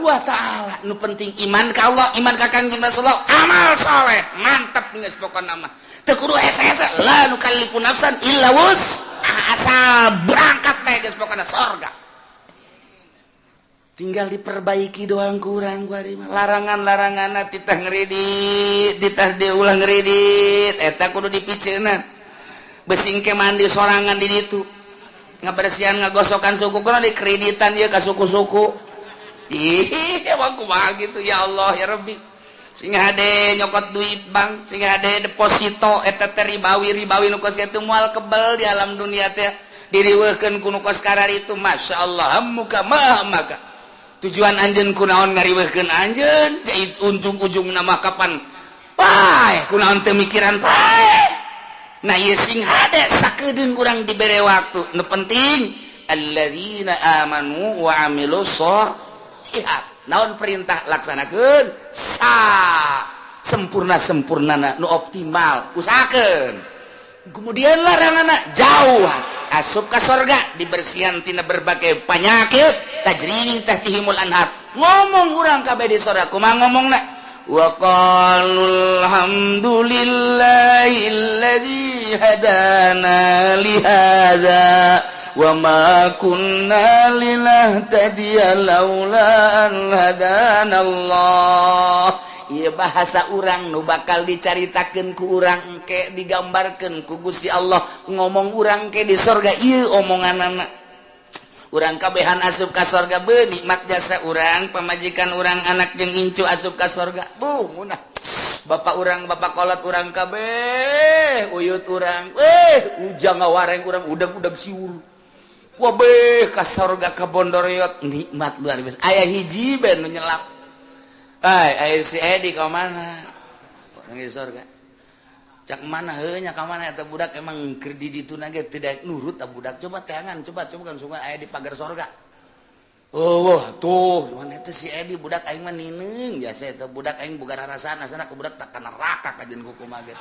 wa Ta'ala. Nu penting iman ka Allah, iman ka Kangjeng Rasulullah, amal soleh, mantap geus pokona mah. Teu kudu hese-hese, la nukallifu nafsan illa wus, asal berangkat bae geus pokona sorga. Tinggal diperbaiki doang kurang larangan-larangan, titah ngeridit, titah diulang ngeridit, eta kudu dipiceunan. Besing ke mandi sorangan di ditu, ngabersihan, ngagosokan suku kudu dikreditan ya ka suku-suku. Ih, emang kumaha gitu? Ya Allah, ya Rabbi. Sing hade nyokot duit bank, sing hade deposito, eta teh ribawi. Ribawi nu kos kitu moal kebel di alam dunia teh, diriweuhkeun ku nu kos itu. Masya Allah, muka mah maka tujuan anjeun kunaon ngariweuhkeun anjeun? Ujung-ujung nama kapan paeh? Kunaon teu mikiran paeh? Nah, ieu sing hade sakedeung urang dibere waktu. Nu penting alladzina amanu wa amilus sholihat. Naon perintah, laksanakeun sa sempurna sempurnana, nu optimal usahakeun. Kemudian larangan jauh, asup ka sorga, dibersihan tina berbagai penyakit, tajri min tahtihimul anhar. Ngomong urang kabeh di sorga kumaha ngomongna? Wa qalu alhamdulillahilladzi hadana li hadza wa ma kunna linahtadiya laula an hadana Allah. Ieu bahasa urang nu bakal dicaritakeun ku urang engke, digambarkeun ku Gusti Allah. Ngomong urang ke di sorga ieu omonganana. Urang kabehan asup ka sorga, be nikmat jasa urang, pamajikan urang, anak jeung incu asup ka sorga. Bu munah bapak urang, bapak kolot urang kabeh, uyut urang, eh, ujang ngawareng urang, udag-udag siur. Wabeh ka sorga, ka bondoriot, nikmat luar biasa. Aya hiji ben nu nyelap. Ay, aya si Edi ka mana? Orang di sorga. Cak mana heuh nya, ka mana eta budak? Emang keur di ditu ge tidak nurut eta budak. Coba teangan, coba coba kan sungai aya di pagar sorga. Oh, wah, tuh, cuman eta si Edi budak aing mah nineung jasa eta budak aing boga rarasaan asana ku budak tak ka neraka kajeun kumaha ge.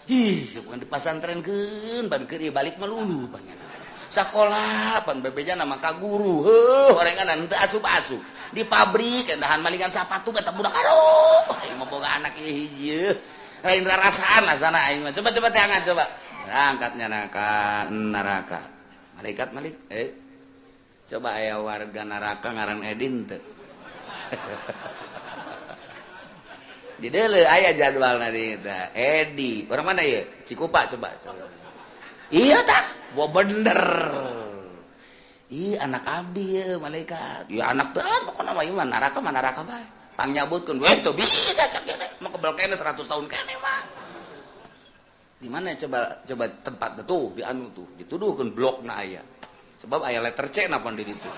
Ih, bukan dipasantrenkeun, ban keur balik mah lulu panjana. Sekolah pan bebeja nama ka guru, heuh, orengan teu asup-asup. Di pabrik endahan malingan sapatu eta budak. Aduh, aing mah boga anak ieu hiji lain rarasaan asana aing mah. Coba coba teangan, coba. Angkatnya neraka neraka. Malaikat malik, eh, coba aya warga neraka ngaran Edin teu? Di deuleu aya jadwal di eta. Edi orang mana ya? Cikupa. Coba coba. Iya tah. Wah, bener. Ih, anak abdi ya, malaikat. Ya anak teh pokoknya mah ieu mah neraka mah neraka bae. Pang nyabutkeun we teu bisa, cak ge mah kebel kene 100 tahun kene mah. Di mana coba coba tempat tuh di anu tuh dituduhkeun blokna aya. Sebab aya letter C napa di ditu.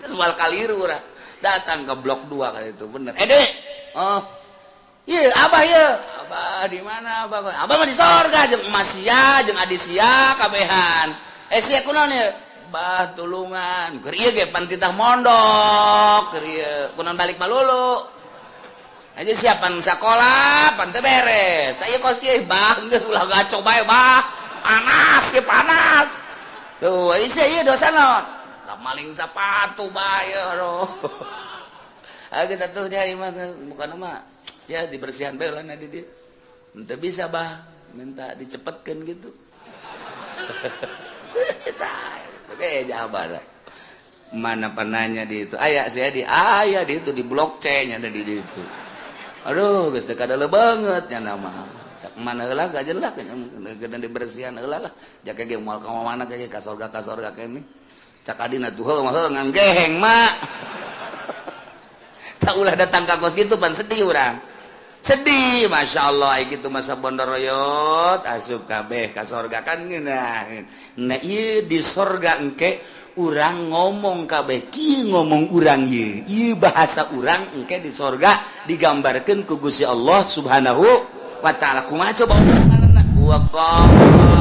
Soal kaliru urang. Datang ke blok 2 kali itu bener. Eh, Dek. Oh. Iya, Abah ya. Abah di mana, Abah? Abah mah di sorga jeung emas sia, jeung adi sia kabehan. Eh, sia kunaon ya? Bah, tulungan. Keur ieu ge pan titah mondok, keur ieu kunaon balik malulu. Aja siapan sekolah, pan teu beres. Saya kos kieu, bah, geus ulah gaco bae, bah. Panas ya, panas. Tuh, ieu sia ieu dosa naon? Lah, maling sepatu bae, aduh. Agak satu hari mah bukan mah sia dibersihan bae lah di dia. Ente bisa, bah, minta dicepetkan gitu. Bisa. Oke, jawaban. Mana penanya di itu? Aya saya di aya di itu di blok C nya ada di itu. Aduh, geus teu kadele banget nya nama. Sak mana heula gak jelas nya dibersihan heula lah. Jaka ge moal ka mana ge, ka sorga kene. Cak adina tuh heuh mah heuh ngan geheng mak. Tak ulah datang ka kos gitu pan sedih urang. Sedih, Masya Allah, gitu masa bondoroyot asup kabeh ka sorga kan ngeunah. Nah, ieu di sorga engke urang ngomong kabeh kieu, ngomong urang ieu. Ieu bahasa urang engke di sorga digambarkeun ku Gusti Allah Subhanahu wa Ta'ala. Kumaha coba omonganna? Wa qalu